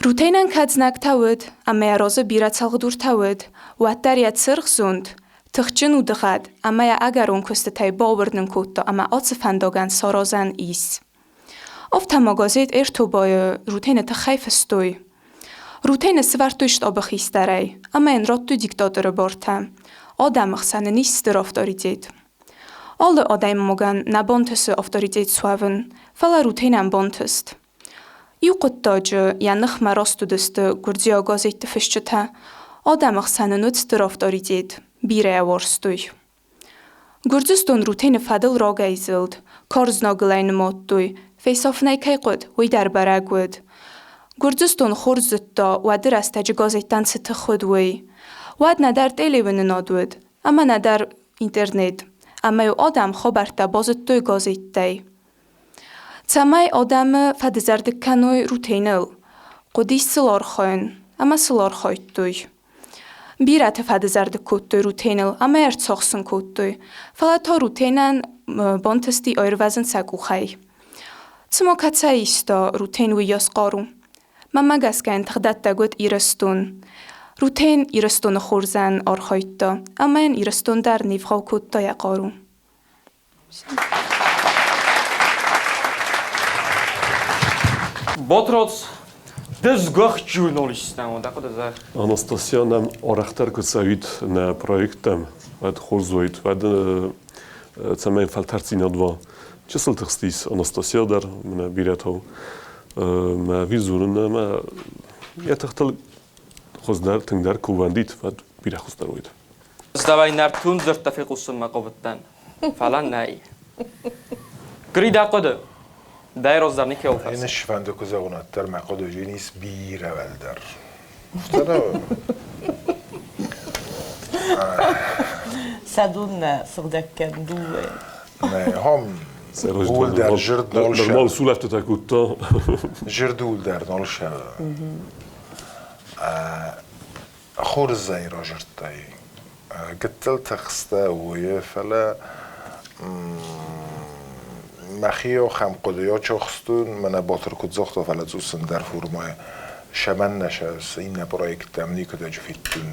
Рутенӕн кӕд знӕгтӕ уыд ӕмӕ йӕ разы бирӕ цӕлхдуртӕ уыд, уӕддӕр йӕ цыргъзонд, тыхджын удыгъӕд ӕмӕ йӕ ӕгӕрон куыстытӕй бауырнын кодта ӕмӕ ацы фӕндагӕн саразӕн ис. Афтӕ ма газет Эртобайы Рутены тыххӕй фыстой. Рутены сӕвӕрдтой штабы хистӕрӕй ӕмӕ йын радтой диктаторы бартӕ. Адӕмы хсӕн ын ис стыр авторитет. Алы адӕймагӕн нӕ бантысы авторитет суӕвын, фӕлӕ Рутенӕн бантыст. Иу хъуыддаджы йӕ ныхмӕ раст уыдысты гуырдзиаг газетты фысджытӕ, адӕмы хсӕн ын уыд стыр авторитет, бирӕ йӕ уарзтой. Гуырдзыстон Рутены фӕдыл рагӕй зылд, карз знагыл ӕй нымадтой, фесафын ӕй кӕй хъуыд, уый дӕр бӕрӕг уыд. Гуырдзыстон хорз зыдта, уӕды рӕстӕджы газеттӕн цы тых уыд, уый. Уӕд нӕдӕр телеуынынад уыд, ӕмӕ нӕдӕр интернет, ӕмӕ-иу адӕм хабӕрттӕ базыдтой газеттӕй. Цӕмӕй адӕмы фӕдызӕрдыг кӕной Рутеныл, хъуыдис сыл архайын, ӕмӕ сыл архайдтой. Бирӕтӕ фӕдызӕрдыг кодтой Рутеныл ӕмӕ ӕрцахсын кодтой, фӕлӕ та Рутенӕн бантысти аирвӕзын сӕ къухӕй. Цыма кӕцӕй иста Рутен уыйас хъару? Мӕнмӕ гӕсгӕ йын тыхдӕттӕг уыд Ирыстон. Рутен Ирыстоны хорзӕн архайдта, ӕмӕ йын Ирыстон дӕр не вгъау кодта йӕ хъару. Батрадз, ды сгуыхт журналист дӕ, дӕ хъуыды зӕгъ. Анастасия нӕм арӕхдӕр куы цӕуид нӕ проекттӕм, уӕд хорз уаид, уӕд цӕмӕй фӕлтӕрддзинад уа. Чысыл тыхстис Анастасия дӕр, мӕнӕ бирӕтау. Мӕ визурын ӕмӕ йӕ тыхтыл хуыздӕр, тынгдӕр куы уӕндид, уӕд бирӕ хуыздӕр уаид. Давай нӕртон дзырдтӕ фехъусынмӕ хъавыдтӕн, фӕлӕ нӕй. Гри дӕ хъуыды. Дӕ роздӕр никӕуыл фӕрсы. Ин сфӕнды куы зӕгъон, уӕддӕр мӕ хъуыды ис бирӕ уӕлдӕр. Садуннӕ сыгъдӕг кӕн дыууӕ. Хом Улдӕр жырд нал Нормал сулӕфтытӕ кодта. Жырд улдӕр нал Хорзӕй разырдтай. Гыццыл тыхстӕ уый, фӕлӕ мӕхи ахӕм хъуыдыйӕ чохстон, мӕнӕ Батыр куыд загъта, фӕлӕ цъус ӕндӕр формӕйы сӕмӕн нӕ сӕ иннӕ проекттӕм никуыдӕджы федтон.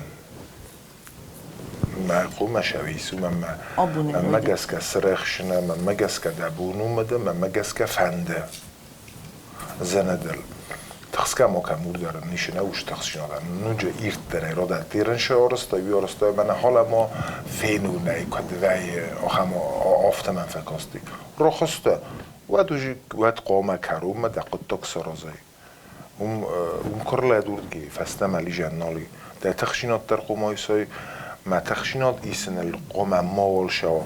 Мӕ хъумӕ сӕ мӕнмӕ мӕнмӕ гӕсгӕ сырӕхсынӕ, мӕнмӕ гӕсгӕ дӕ бон у мӕ дӕ мӕнмӕ гӕсгӕ фӕнды. Зӕнӕдӕл. Тыхсгӕ ма кӕм ур дӕр нишинӕ уж тыхсинадӕ. Нуджы ирддӕрӕй радӕттирын ше арызта, уый арызта, мӕнӕ халӕ фенунӕй куыд вӕййы, ахӕм афтӕ мӕм фӕкасти. Рохызтӕ, уӕд уже уӕд хъуамӕ кӕронмӕ дӕ хъуыддаг саразай. Уым, уым куы рлӕдурдги, фӕстӕмӕ лизӕн нал и. Дӕ тыхсинад дӕр хъуамӕ исай, мӕ тыхсинад исыныл хъуамӕ мауал сӕуа.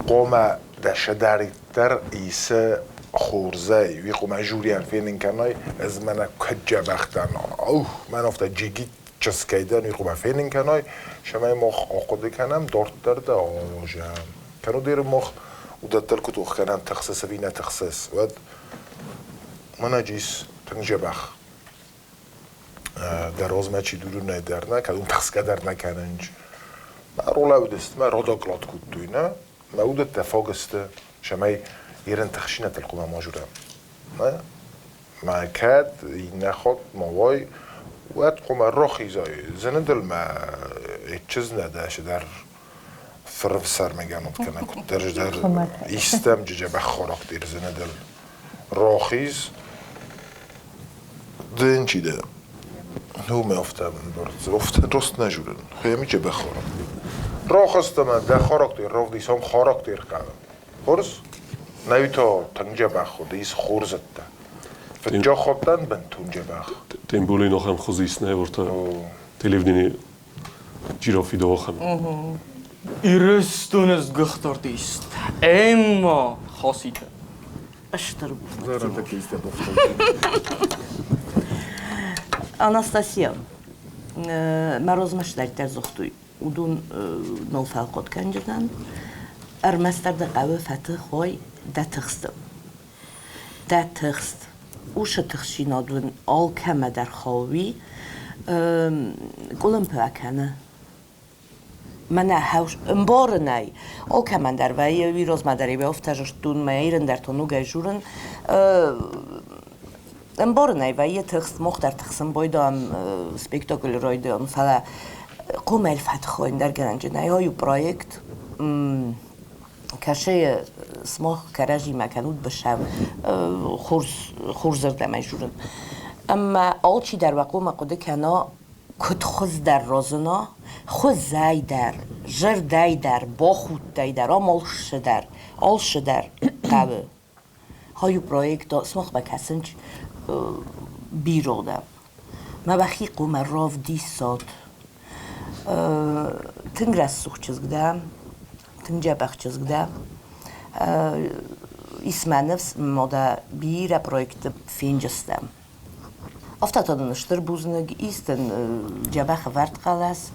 Хъуамӕ дӕ сӕдӕриддӕр исы хорзӕй, уый хъуамӕ жюрийӕн фенын кӕнай, ӕз мӕнӕ куыд дзӕбӕх дӕн, аух, мӕн афтӕ джигит чызгӕй дӕн, уый хъуамӕ фенын кӕнай, цӕмӕй мах ахъуыды кӕнӕм, дарддӕр дӕ аразӕм. Кӕннод мах уыдӕттыл куы тох кӕнӕм, тыхсыс ӕви нӕ тыхсыс, уӕд мӕнӕ ис тынг дзӕбӕх. Дӕ размӕ чи дурынӕй дӕр нӕ, кӕд уым тыхсгӕ дӕр нӕ кӕнынч. Мӕ ролӕудысты, мӕ родоклад кодтой, нӕ? Мӕ уыдӕттӕ фаг сты, цӕмӕй ерын тыхсинӕтыл хъуамӕ ма журӕм. Нӕ? Мӕ кӕд иннӕ хатт ма уай, уӕд хъуамӕ рахизай. Зыны дыл мӕ чызг нӕ дӕ дӕр фырфсӕрмӕгӕнӕг кӕнӕ куыддӕр дӕр истӕм джиджӕбӕх характер зыны дыл. Рахиз, дын чи дӕ? Ну, мӕ афтӕ афтӕ раст нӕ журын. Хуйами джӕбӕх характер. Рахызтӕ мӕ дӕ характер равдисӕм характер хъӕуы. Хорз? Нӕ та тынг дзӕбӕх уыдис хорзӕттӕ. Фыдджахаттӕн бынтон дзӕбӕх. Тем более noch am хузис не ворта телевидение Джирофидо ахӕм. Ирыстоны сгуыхт артист Эмма Хоситы. Стыр Анастасия, мӕ размӕ сдӕрддӕр загътой, уыдон нал фӕлхъуыд кӕнджытӕн. Ӕрмӕстдӕр дӕ хъӕуы фӕтых уой дӕ тыхстыл. Дӕ тыхст, уыцы тыхстдзинад уын алкӕмӕ дӕр хауи, къуылымпы акӕны. Мӕнӕ хӕус ӕмбарынӕй алкӕмӕн дӕр вӕййы, уый размӕ дӕр иу афтӕ зыдтон, мӕ ирын дӕр та ногӕй журын. Ӕмбарынӕй вӕййы тыхст, мах дӕр тыхсын байдайӕм спектакль райдайӕм, фӕлӕ хъомӕл фӕтыххӕй ӕндӕр гӕнӕнджы нӕй. Ай у проект, кӕсы сымах кӕрӕдзимӕ кӕнут быцӕу, хорз, хорзӕрдӕмӕй журын. Ӕмӕ алчидӕр уӕ хъуамӕ хъуыды кӕна, куыд хуыздӕр разына, хуызӕй дӕр, зӕрдӕй дӕр, бахудтӕй дӕр, ам алцыдӕр, алцыдӕр хъӕуы. Хаю проекта сымахмӕ кӕсынч бирӕ дӕр. Мӕ уӕхи хъуамӕ равдисат. Тынг рӕсугъд чызг дӕ, тынг дзӕбӕх чызг дӕ. Ис мӕ ныфс, ма дӕ бирӕ проектты фенджыстӕм. Афтӕ та дын стыр бузныг, ис дын дзӕбӕх ӕвӕрд хъӕлӕс.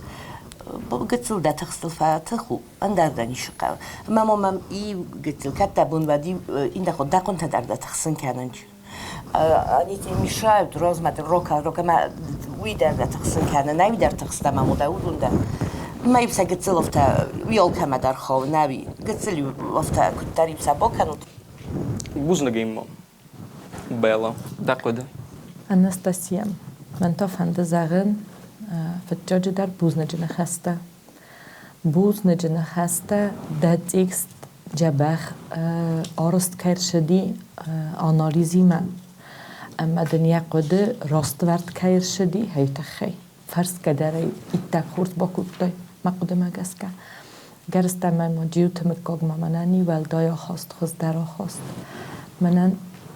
Гыццыл дӕ тыхстыл фӕтых у, ӕндӕр дӕ ницы хъӕуы. Ӕмӕ ма мӕм иу гыццыл, кӕд дӕ бон уӕд иннӕ дӕ хъуынтӕ дӕр дӕ тыхсын кӕнынч. Они тебе мешают, размӕ рока, рока, мӕ уый дӕр дӕ тыхсын кӕны, нӕ уый дӕр тыхст ӕмӕ мо дӕ уыдон дӕр. Мӕ иу сӕ гыццыл афтӕ, уый алкӕмӕ дӕр хауы, нӕ уый. Гыццыл иу афтӕ куыддӕр иу сӕ бакӕнут. Бузныг имма. Бэлла, дӕ хъуыды? Анастасия, мӕн та фӕнды зӕгъын фыццаджыдӕр бузныджы ныхӕстӕ. Бузныджы ныхӕстӕ дӕ текст дзӕбӕх арӕзт кӕй ӕрцыди анализимӕ ӕмӕ дын йӕ хъуыды раствӕрд кӕй ӕрцыди, уый тыххӕй. Фӕрсгӕ дӕр ӕй иттӕг хорз бакодтай, мӕ хъуыдымӕ гӕсгӕ. Гӕрзтӕмӕ ма Джиуты мыггагмӕ мӕнӕн и уӕлдай ахаст, хуыздӕр ахаст. Мӕнӕн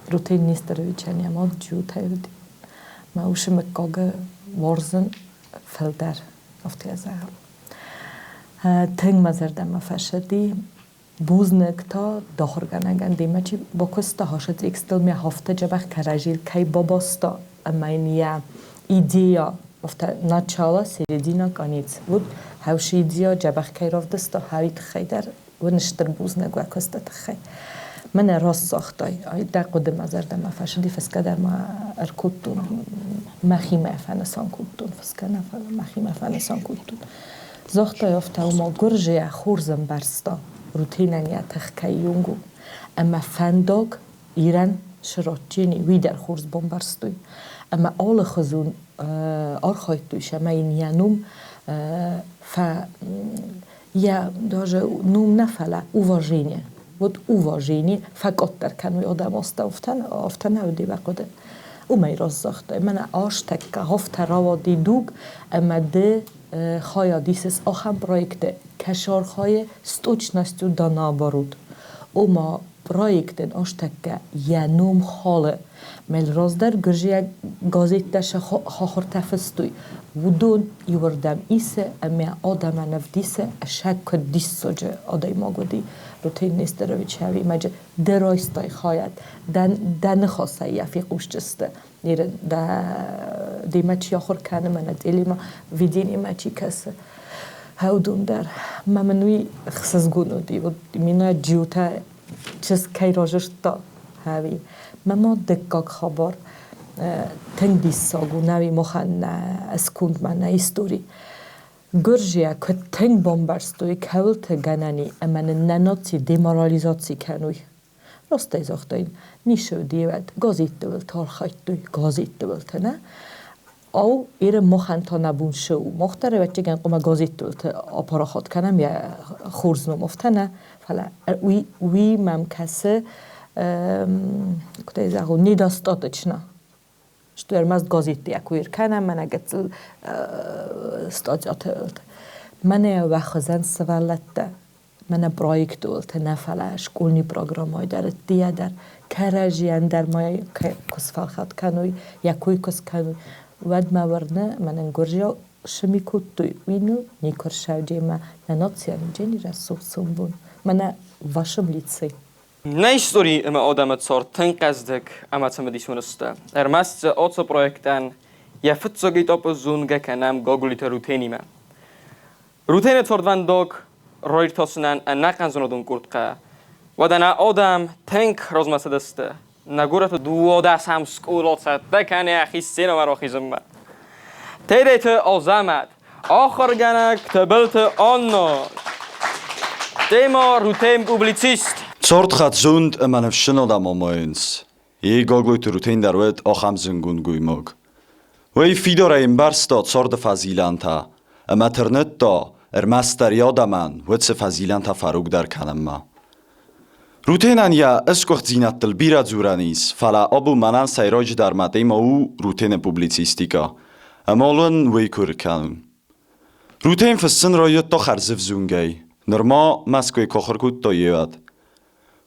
Рутен Нестеровичӕн йӕ мад Джиутӕй уыди. Мӕ усы мыггагы уарзын фылдӕр, афтӕ зӕгъӕм. Тынг мӕ зӕрдӕмӕ фӕцыди. Бузныг та дохуыргӕнӕгӕн демӕ чи бакуыста, хашы текстыл мӕ афтӕ дзӕбӕх кӕрӕдзийыл кӕй бабаста ӕмӕ йын йӕ идея афтӕ начало, середина, конец. Вот хӕусы идея дзӕбӕх кӕй равдыста, хӕуи тыххӕй дӕр уын стыр бузныг уӕ куысты тыххӕй. Мӕнӕ раст загътай, дӕ хъуыды мӕ зӕрдӕмӕ фӕцыди, фысгӕ дӕр ма ӕркодтон, мӕхимӕ фӕнысан кодтон, фысгӕ нӕ, фӕлӕ мӕхимӕ фӕнысан кодтон. Загътай афтӕ, ома гуырдзыйӕ хорз ӕмбӕрста, Рутенӕн йӕ тых кӕй онг у, ӕмӕ фӕндаг Ирӕн сырӕтджени уый дӕр хорз бамбӕрстой. Ӕмӕ алыхуызон архайдтой, ӕмӕ йын йӕ ном фӕ йӕ даже ном нӕ, фӕлӕ уважение. Вот уважение фӕкъаддӕр кӕной адӕм астӕу, афтӕ нӕ уыди мӕ хъуыды. Уымӕй раст загътай, мӕнӕ азтӕккӕ афтӕ рауади дуг, ӕмӕ ды хайад исыс ахӕм проекты, кӕцы архайы с точностью да наоборот. Ома проектӕн азтӕккӕ йӕ ном халы. Мӕл раздӕр гуырдзиаг газеттӕ сӕ хахуыртӕ фыстой. Уыдон иуырдӕм исы ӕмӕ адӕмӕн ӕвдисы, сӕ куыд диссаджы адӕймаг уыди Рутен Нестерович ӕви ды райстай хайад, дӕ ныхасӕй йӕ фехъусдзысты. Демӕ чи ахуыр кӕны, мӕнӕ телемӕ, видениемӕ чи кӕсы, уыдон дӕр. Мӕ мын уый ӕхсызгон уыди. Вот именно джиутӕ чызг кӕй разырдта, ӕви. Мӕ ма дыккаг хабар тынг диссаг у, нӕуи махӕн нӕ скондмӕ, нӕ истори. Гуырдзиаг куыд тынг бамбӕрстой, кӕуылты гӕнӕн и ӕмӕ нын нӕ наци деморализаци кӕной. Ростӕй загътай, ницы уыди уӕд, газетты уылты архайдтой, газетты уылты, нӕ? Ау, Иры махӕн та нӕ бон цы у? Мах дӕр ӕвӕццӕгӕн хъуамӕ газетты уылты апарахат кӕнӕм йӕ хорз ном, афтӕ нӕ? Фӕлӕ уый, уый мӕм кӕсы, куыд ӕй зӕгъон, недостаточно. Что ӕрмӕст газетты куы ӕркӕнӕм, мӕнӕ гыццыл статьяты. Мӕнӕ уӕ хуызӕн сывӕллӕттӕ, мӕнӕ проекты уылты нӕ, фӕлӕ школьный программӕй дӕр, ӕддейӕ дӕр кӕрӕдзийӕн дӕр ма куы сфӕлхат кӕной, йӕ кой куы скӕной, уӕд мӕ уырны, мӕнӕн гуырдзиау сми кодтой, уый ныл никуы рсӕвджемӕ нӕ нацийӕн уыджени рӕсугъд сомбон. Мӕнӕ в вашем лице. Нӕ истори ӕмӕ адӕмы цард тынг хъӕздыг ӕмӕ цымыдисон сты. Ӕрмӕст дзы ацы проектӕн йӕ фыццаг этапы зонгӕ кӕнӕм Гаглойты Рутенимӕ. Рутены цардвӕндаг раиртасынӕн ӕнӕхъӕн зонадон къордкъа. Уӕдӕ нӕ адӕм тынг размӕ цыдысты. Нӕ горӕты 12-ӕм скъола цӕттӕ кӕны йӕхи сценӕмӕ рахизынмӕ. Тедеты Азӕмӕт. Ахуыргӕнӕг Тыбылты Анна. Тема Рутен публицист. Цорд хӕд-зунд ӕмӕ ныфсджын амонынц. Йе Гаглойты Рутен дӕр уӕд ахӕм зынгонд гоймаг. Уый фидарӕй ӕмбӕрста царды фӕзилӕнтӕ ӕмӕ тырныдта ӕрмӕстдӕр йӕ адӕмӕн уыцы фӕзилӕнтӕ фӕрогдӕр кӕнынмӕ. Рутенӕн йӕ сгуыхтдзинӕдтыл бирӕ дзурӕн ис, фӕлӕ абон мӕнӕн сӕйраджыдӕр мӕ темӕ у Рутены публицистикӕ. Ӕмӕ уын уый куы ркӕнын. Рутен фыссын райдыдта хӕрзӕвзонгӕй, нырма Мӕскуыйы куы ахуыр кодта, йеуӕд.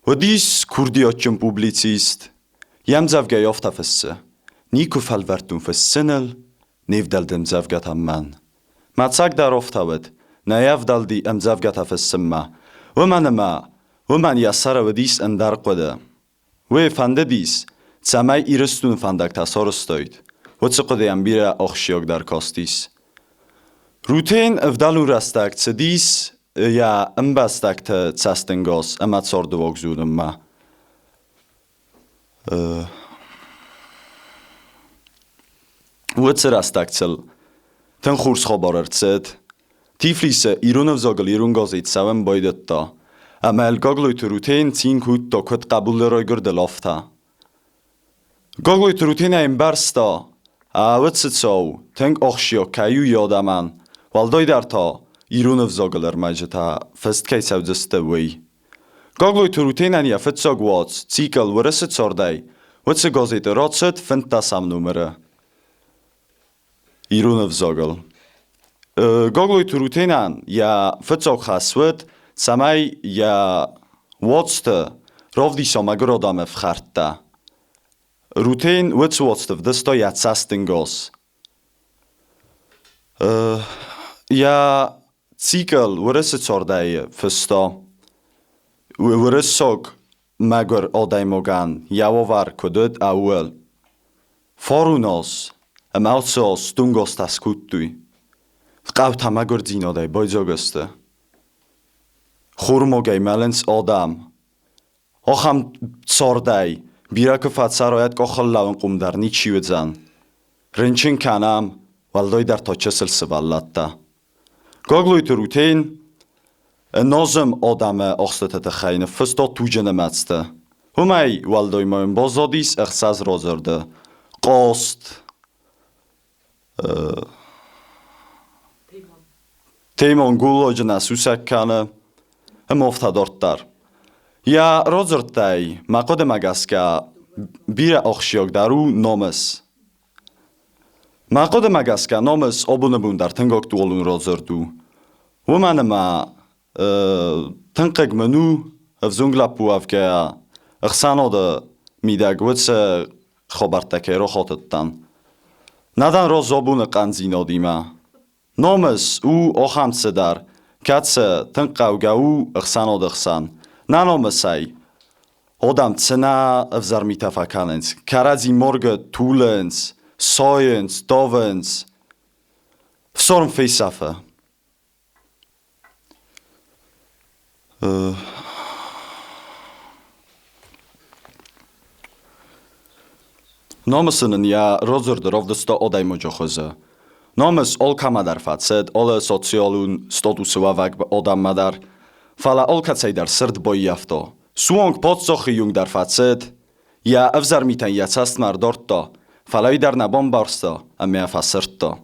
Уыдис курдиатджын публицист. Йе мдзӕвгӕйы афтӕ фыссы: Никуы фӕлвӕрдтон фыссыныл, не вдӕлд ӕмдзӕвгӕтӕм мӕн. Мӕ цӕг дӕр афтӕ уыд, нӕ йӕ ӕвдӕлди ӕмдзӕвгӕтӕ фыссынмӕ, уымӕн ӕмӕ уымӕн йӕ сӕры уыдис ӕндӕр хъуыды. Уый фӕндыдис, цӕмӕй Ирыстоны фӕндӕгтӕ сарӕзтаид, уыцы хъуыдыйӕн бирӕ ахсджиагдӕр кастис. Рутен ӕвдӕлон рӕстӕг цыдис йӕ ӕмбӕстӕгты цӕстӕнгас ӕмӕ цардыуаг зонынмӕ. Уыцы рӕстӕг сыл тынг хорз хабар ӕрцыд. Тифлисы ирон ӕвзагыл ирон газет цӕуын байдыдта, ӕмӕ Гаглойты Рутен цин кодта, куыд хъӕбулы райгуырдыл, афтӕ. Гаглойты Рутен ӕй ӕмбӕрста, уыцы цау тынг ахсджиаг кӕй у йӕ адӕмӕн, уӕлдайдӕр та ирон ӕвзагыл ӕрмӕджытӕ фыст кӕй цӕудзысты, уый. Гаглойты Рутенӕн йӕ фыццаг уац цикл Уырысы цардӕй уыцы газеты рацыд 15-ӕм номыры ирон ӕвзагыл. Гаглойты Рутенӕн йӕ фыццаг хӕс уыд, цӕмӕй йӕ уацты равдиса мӕгуыр адӕмы ӕфхӕрдтӕ. Рутен уыцы уацты вдыста йӕ цӕстӕнгас. Йӕ цикл Уырысы цардӕй фыста. Уырыссаг мӕгуыр адӕймагӕн йӕ уавӕр куыд уыд, ӕууыл. Фарунос ӕмӕ алцыос дунгостӕ скодтой. Хъӕутӕ мӕгуырдзинадӕй байдзаг сты. Хурмогӕй мӕлынц адӕм. Ахӕм цардӕй бирӕ куы фӕцӕрой, ӕд къухыл лӕууынхъом дӕр ничи уыдзӕн. Рынчын кӕнӕм, уӕлдайдӕр та чысыл сывӕллӕттӕ. Гаглойты Рутен ӕназым адӕмы ӕхстыты тыххӕй ныффыста туджы нымӕцтӕ. Уымӕй уӕлдай ма йын баззадис ӕхсӕз радзырды: Хъазт, Темон голладжы нӕ сусӕг кӕны, ӕмӕ афтӕ дарддӕр. Йӕ радзырдтӕй, мӕ хъуыдымӕ гӕсгӕ, бирӕ ахсджиагдӕр у намыс. Мӕ хъуыдымӕ гӕсгӕ, намыс абоны бон дӕр тынг актуалон радзырд у. Уымӕн ӕмӕ тынг хъыг мын у, ӕвзонг лӕппу уӕвгӕйӕ, ӕхсӕнады мидӕг уыцы хабӕрттӕ кӕй рахатыдтӕн. Нӕ дӕн разы абоны хъӕндзинадимӕ. Намыс у ахӕм цыдӕр, кӕцы тынг хъӕугӕ у ӕхсӕнады хсӕн. Нӕ намысӕй адӕм цынӕ ӕвзӕр митӕ фӕкӕнынц, кӕрӕдзи моргы тулынц, сайынц, давынц. Фсарм фесӕфы. Намысы нын йӕ радзырды равдыста адӕймаджы хуызы. Намыс алкӕмӕ дӕр фӕцыд, алы социалон статусы уӕвӕг адӕммӕ дӕр, фӕлӕ алкӕцӕй дӕр цырд баййӕфта. Суанг паддзахы онг дӕр фӕцыд, йӕ ӕвзӕр митӕн йӕ цӕстмӕ ӕрдардта, фӕлӕ уый дӕр нӕ бамбӕрста ӕмӕ йӕ фӕсырдта.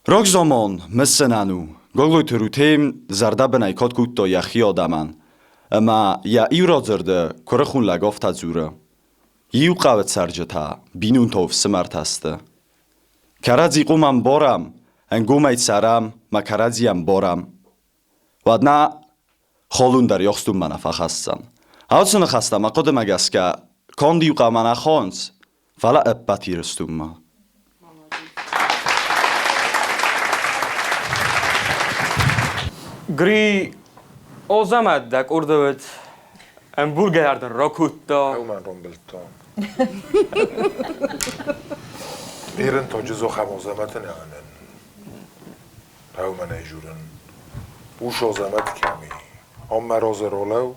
Рагзаман мысынӕн у, Гаглойты Рутен зӕрдӕбынӕй кад кодта йӕхи адӕмӕн, ӕмӕ йӕ иу радзырды куырыхон лӕг афтӕ дзуры: Иу хъӕуы цӕрджытӕ бинонтау ӕфсымӕртӕ сты. Кӕрӕдзи къуым ӕмбарӕм, ӕнгомӕй цӕрӕм мӕ кӕрӕдзи ӕмбарӕм. Уӕд нӕ холун дӕр ёхстунмӕ нӕ фӕхӕсдзӕн. Ацы ныхӕстӕ мӕ хъуыдымӕ гӕсгӕ конд иу хъӕмӕ нӕ хонынц, фӕлӕ ӕппӕт Ирыстонмӕ. Гри озамӕ дӕ къурдывыд ӕмбургӕ дын ракодта. Уымӕн ромбылдтон. Ирын тоджы зохам озамӕты нӕ анын. Уымӕн ӕй журын. Ус озамӕт кӕми. Оммӕ розеролӕу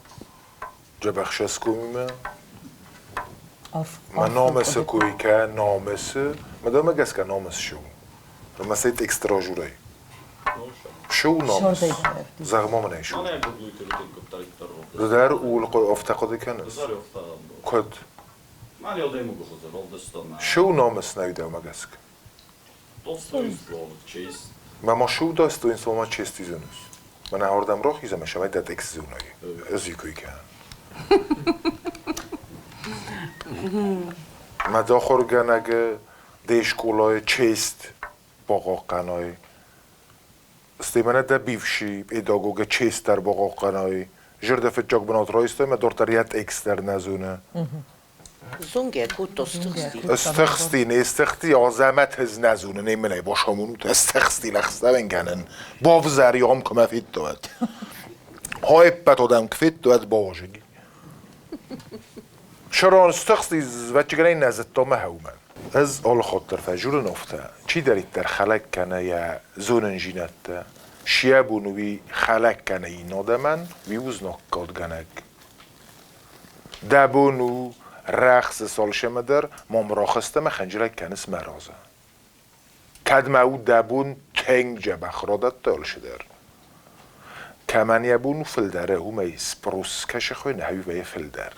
Джабахшескумимӕ. Мӕ намысы куй кӕ намысы, мӕ дӕумӕ гӕсгӕ намыс шу. Ӕрмӕст ӕй текст ражурӕй. Шы у намыс? Зӕгъ-ма мын ӕй, шы у? Ды дӕр ууыл афтӕ хъуыды кӕныс? Куыд? Шы у намыс нӕй дӕумӕ гӕсгӕ? Мӕ ма шы у достоинство ма честь зоныс? Мӕнӕ ардӕм рахиз ӕмӕ сӕмӕй дӕ текст зонай. Ӕз икой кӕнын. Мӕ ахуыргӕнӕгы де скъолайы честь бахъахъхъӕнай. Стӕй мӕнӕ дӕ бивши педагогы честь дӕр бахъахъхъӕнай. Зӕрдӕ фыццаг бынат райстай ӕмӕ дарддӕр йӕ текст дӕр нӕ зоны. Зонгӕ кодта стыхсти. Стыхсти, не стыхсти, азӕмӕт ӕз нӕ зонын, не мын ӕй басамонут. Стыхсти лӕгъстӕ кӕнын. Бавзӕр йӕм куы мӕ федтат. Ha ӕппӕт адӕм куы федтат, бавазыг. Шарон стыхсти, звӕччыгӕнӕй нӕ зыдта мӕ хӕумӕ. Ӕз алыхатт дӕр фӕжурын афтӕ, чидӕриддӕр хӕлӕг кӕны йӕ зонындзинӕдтӕ, сӕ бон уый хӕлӕг кӕны иннӕ адӕмӕн, уый у знаггадгӕнӕг. Дӕ бон у рӕхсы цалсӕмӕ дӕр мӕм рахӕсс ӕмӕ хынджылӕг кӕныс мӕ разы. Кӕд мӕ у дӕ бон тынг дзӕбӕх радӕтта алцыдӕр. Кӕмӕн йӕ бон у фылдӕры, уымӕй спрос скӕсы хуыйны ӕви вӕййы фылдӕр.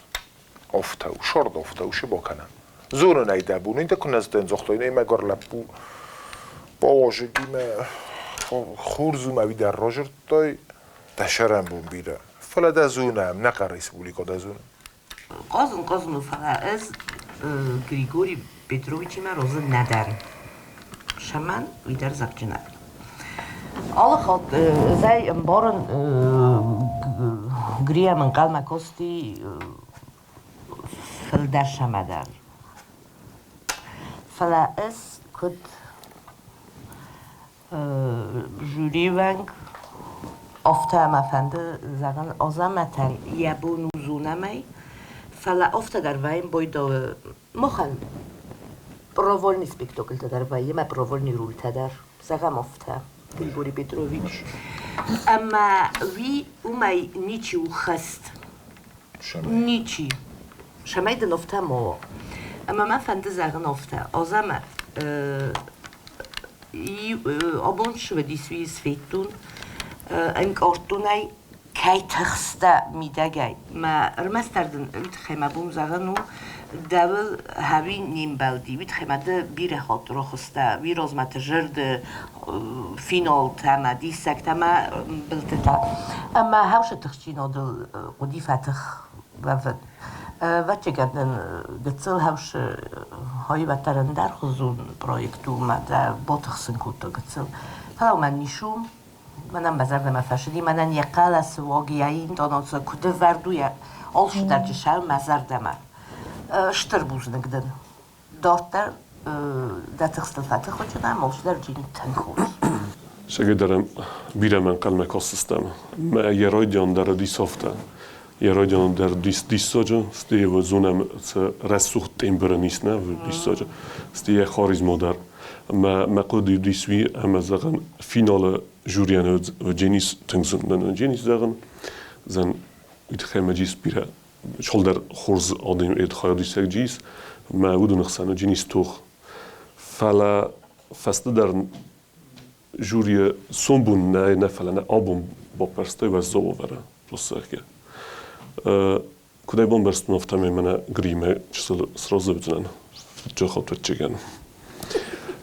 Афтӕ у, сӕрд афтӕ у, цы бакӕнӕм? Зонын ӕй дӕ бон, ин дӕ куы нӕ зыдтон, загътой, нӕ мӕгуыр лӕппу, бауазӕгимӕ хорз у мӕ уый дӕр разырдтай, дӕ сӕрӕнбон бирӕ. Фӕлӕ дӕ зонӕм, нӕ хъӕр республикӕ дӕ зоны. Хъазын хъазын у, фӕлӕ ӕз Григорий Петровичимӕ розы нӕ дӕн. Шаман уый дӕр зӕгъджынаг. Алы хатт ӕз ӕмбарын Гриям ӕнхъӕлмӕ касти фылдӕр сӕмӕ дӕр. Фӕлӕ ӕз куыд жюрийы уӕнг, афтӕ мӕ фӕнды зӕгъын Азӕмӕтӕн йӕ бон у зонӕмӕй, фӕлӕ афтӕ дӕр вӕййын байдауы махӕн провольный спектакльтӕ дӕр вӕййы мӕ провольный рольтӕ дӕр, зӕгъӕм афтӕ, Григорий Петрович. Ӕмӕ уый уымӕй ничи у хӕст. Ничи. Цӕмӕй дын афтӕ ма уа. Ӕмӕ мӕ фӕнды зӕгъын афтӕ, Азӕмӕт, абон сывӕдис федтон, ӕнкъардтон ӕй, кӕй тыхстӕ мидӕгӕй. Мӕ ӕрмӕстдӕр дын уый тыххӕй мӕ бон зӕгъын у, дӕуыл хӕуи не мбӕлди, уый тыххӕй ма ды бирӕ хатт рохстӕ, уый размӕ ты зӕрды финалтӕ ӕмӕ диссӕгтӕ ӕмӕ былтытӕ. Ӕмӕ хӕусы тыхджинадыл хъуыди фӕтых уӕвын. Ӕвӕццӕгӕн дын гыццыл хӕусы хайвӕддӕр ӕндӕрхуызон проект у мӕ дӕ батыхсын кодта гыццыл. Фӕлӕ уымӕн ницы у. Мӕнӕн мӕ зӕрдӕмӕ фӕцыди, мӕнӕн йӕ хъӕлӕсы уаг, йӕ интонаци куыд ӕвӕрд у, йӕ алцыдӕр чысыл мӕ зӕрдӕмӕ. Стыр бузныг дын. Дарддӕр дӕ тыхстыл фӕтых уыдзынӕ, алцыдӕр джин тынг хорз. Сӕгӕдӕр бирӕ мӕ ӕнхъӕлмӕ кастыстӕм. Мӕ йӕ райдиан дӕр уыдис афтӕ. Йӕ райдиан дӕр уыдис диссаджы, стӕй зонӕм, цы рӕсугъд тембры ис нӕ диссаджы, стӕй йӕ харизма дӕр. Мӕ мӕ хъуыды уыдис уый, ӕмӕ зӕгъын, финалы жюрийӕн Дженис тынг зын Дженис зӕгъын, зӕн уый тыххӕй мӕ джис бирӕ цалдӕр хорз адӕм хайадисӕг джис, мӕ уыдоны хсӕн Дженис тох. Фӕлӕ фӕстӕдӕр жюрийы сомбон нӕ, нӕ фӕлӕ нӕ абон баппӕрстой уӕззау уавӕры Россӕггӕ. Куыд ӕй бамбӕрстон, афтӕмӕй мӕнӕ Гримӕ чысыл сразы уыдзынӕн фыдджахатвӕдджыгӕн.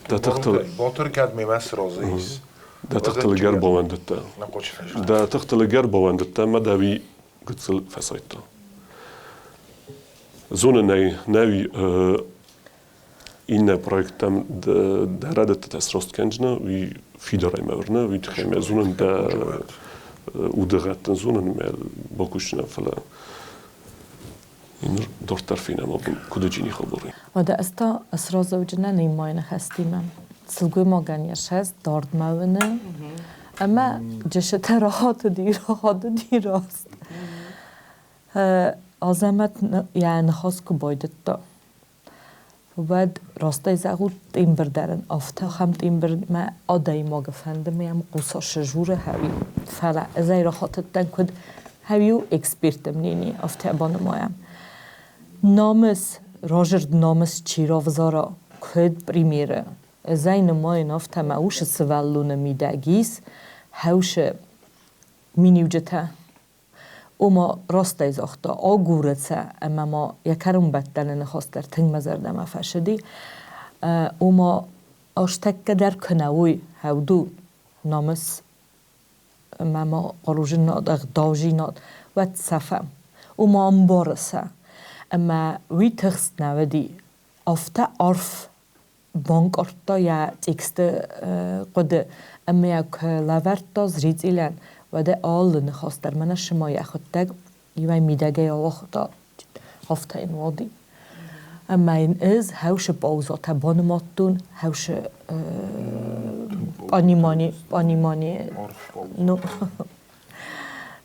Дӕ тыхтыл... Батыр кӕд мемӕ сразы ис. Дӕ тыхтыл ӕгӕр бауӕндыдтӕ. Дӕ тыхтыл ӕгӕр бауӕндыдтӕ ӕмӕ дӕ уый гыццыл фӕсайдта. Зонын ӕй, нӕ уый иннӕ проекттӕм дӕ рӕдыдтытӕ сраст кӕндзынӕ, уый фидарӕй мӕ уырны, уый тыххӕй мӕ зонын дӕ удыгъӕдтӕн зонын мӕ бакусдзынӕн, фӕлӕ ныр дарддӕр фенӕм абон куыд уыди хабар. Уӕдӕ ӕз та сразӕуджынӕн имайы ныхӕстимӕ. Сылгоймагӕн йӕ сӕст дардмӕ уыны ӕмӕ джысытӕ рахатыди, рахатыди раст. Азӕмӕт йӕ ныхас куы байдыдта, уӕд растӕй зӕгъут тъимбырдӕрӕн афтӕ ахӕм тъимбырмӕ адӕймагы фӕнды мӕм хъуса сжуры хӕуи. Фӕлӕ ӕз ӕй рахатыдтӕн куыд хӕуиу эксперты мнение, афтӕ банымайӕм. Намыс, разырд намыс чи равзара, куыд премьеры. Ӕз ӕй нымайын афтӕ, мӕ усы сывӕллоны мидӕг ис хӕусы миниуджытӕ. Ома растӕй загъта, агуры сӕ ӕмӕ ма йӕ кӕронбӕттӕны ныхас дӕр тынг мӕ зӕрдӕмӕ фӕцыди. Ома азтӕккӕ дӕр куы нӕ уой хӕвду намыс ӕмӕ ма хъаружинад, ӕгъдаужинад, уӕд сӕфӕм. Ома ӕмбары сӕ. Ӕмӕ уый тыхст нӕ уыди. Афтӕ арф банкъардта йӕ тексты хъуыды ӕмӕ йӕ куы лӕвӕрдта зрителӕн, уӕд алы ныхас дӕр мӕнӕ цыма йӕхуыдтӕг иуӕй мидӕгӕй ауагъта, афтӕ йын уади. Ӕмӕ йын ӕз хӕусы паузатӕ банымадтон, хӕусы понимание, понимание, ну,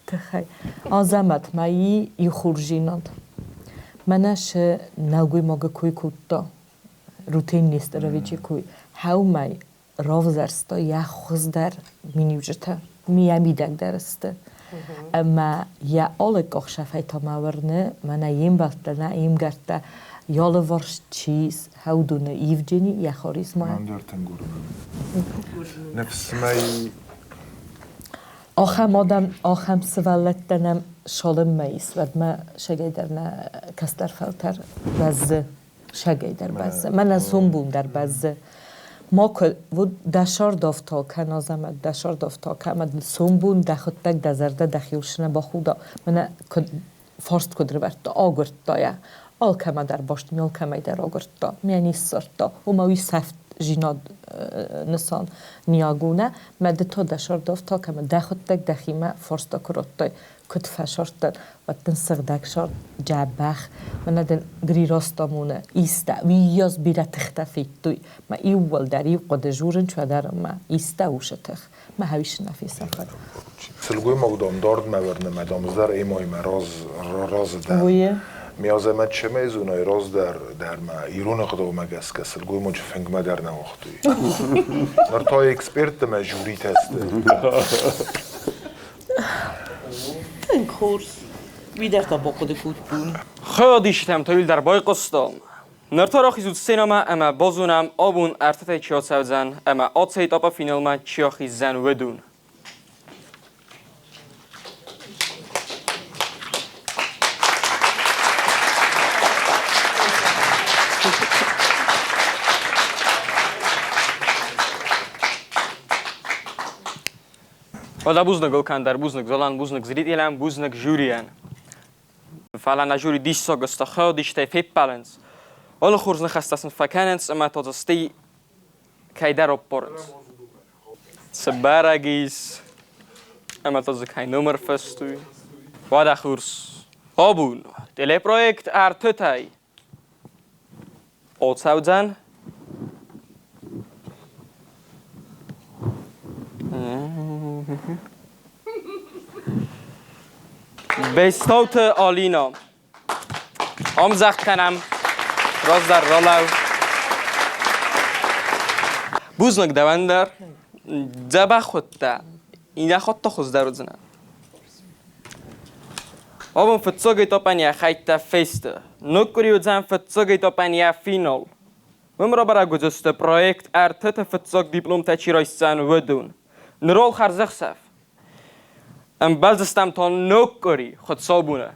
тыххӕй. Азӕмӕт ма и хорздзинад. Мӕнӕ шы нӕлгоймагы кой кодта, Рутен Нестеровичи кой, хӕумӕй равзӕрста йӕ хуыздӕр миниуджытӕ, йӕ мидӕг дӕр сты. Ӕмӕ йӕ алы къахсӕфӕй та мӕ уырны, мӕнӕ йе мбӕлттӕ, нӕ йе мгӕрттӕ йӕ алыварс чи ис, Хӕудуны Евгений йӕ харизмӕ. Мӕн дӕр тынг уырны. Ныфсмӕ Ахӕм адӕм, ахӕм сывӕллӕттӕ нӕм цалынмӕ ис, уӕдмӕ сӕгӕй дӕр нӕ кӕстӕр фӕлтӕр бӕззы. Сӕгӕй дӕр бӕззы. Мӕнӕ сомбон дӕр бӕззы. Макуы вот дӕ сӕрдӕфтау кӕн, Азӕмӕт, дӕ сӕрдӕфтау кӕн, ӕмӕ дын сомбон дӕхуыдтӕг дӕ зӕрдӕ дӕхиуыл цы нӕ бахуда, мӕнӕ куыд фарст куыд рывӕрдта, агуырдта йӕ. Алкӕмӕ дӕр баст ми алкӕмӕй дӕр агуырдта. Мӕ не ссардта. Уымӕ уый сӕфт зинад нысан ниагу нӕ, мӕ ды та дӕ сӕрдӕфтау кӕмӕ дӕхуыдтӕг дӕхимӕ фарста куы радтай, куыд фӕсардтӕн, уӕд дын сыгъдӕг сӕр дзӕбӕх, мӕнӕ дын гри амоны, истӕ, уыййас бирӕ тыхтӕ федтой, мӕ иууылдӕр иу хъуыды журын чуӕдӕрынмӕ, истӕ усы тых, мӕ хӕуисы нӕ фесӕфӕд. Сылгоймаг дам дардмӕ вӕрнымӕ дам дӕр эмоймӕ разы дӕн. Уый? Ми азӕмӕт чемӕй зонай раздӕр дӕр ма ирон ӕгъдаумӕ гӕсгӕ сылгоймаджы фынгмӕ дӕр нӕ уагътой. Ныр та эксперттӕ мӕ жюритӕ сты. Тынг хорз. Уый дӕр та бахъуыды кодтон. Хӕдисытӕм та дӕр байхъуыстам. Ныр та рахизут сценӕмӕ ӕмӕ базонӕм, абон ӕртӕтӕй чи ацӕудзӕн ӕмӕ ацы этапы финалмӕ чи ахиздзӕн, уыдон. Уӕдӕ бузныг Олкан дӕр, бузныг Золан, бузныг зрителӕн, бузныг жюрийӕн. Фӕлӕ нӕ жюри диссаг сты, хӕдистӕй феппӕлынц. Алы хорз ныхӕстӕ сын фӕкӕнынц ӕмӕ та дзы стӕй кӕйдӕр аппарынц. Цы бӕрӕг ис, ӕмӕ та дзы кӕй номыр фыстой. Уӕдӕ хурс. Абон телепроект ӕртытӕй Оцӕудзӕн? Бестауты Алина. Ӕмдзӕгъд кӕнӕм. Раздӕр ралӕу. Бузныг дӕуӕн дӕр. Дзӕбӕх уыдтӕ. Иннӕ хатт та хуыздӕр уыдзынӕ. Абон фыццаг этапӕн йӕ хӕйттӕ фесты. Ног къуыри уыдзӕн фыццаг этапӕн йӕ финал. Уым рабӕрӕг уыдзысты проект ӕртыты фыццаг дипломтӕ чи райсдзӕн, уыдон. Нырол хӕрзӕхсӕв. Ӕмбӕлдзыстӕм та ног къуыри, хуыцаубоны.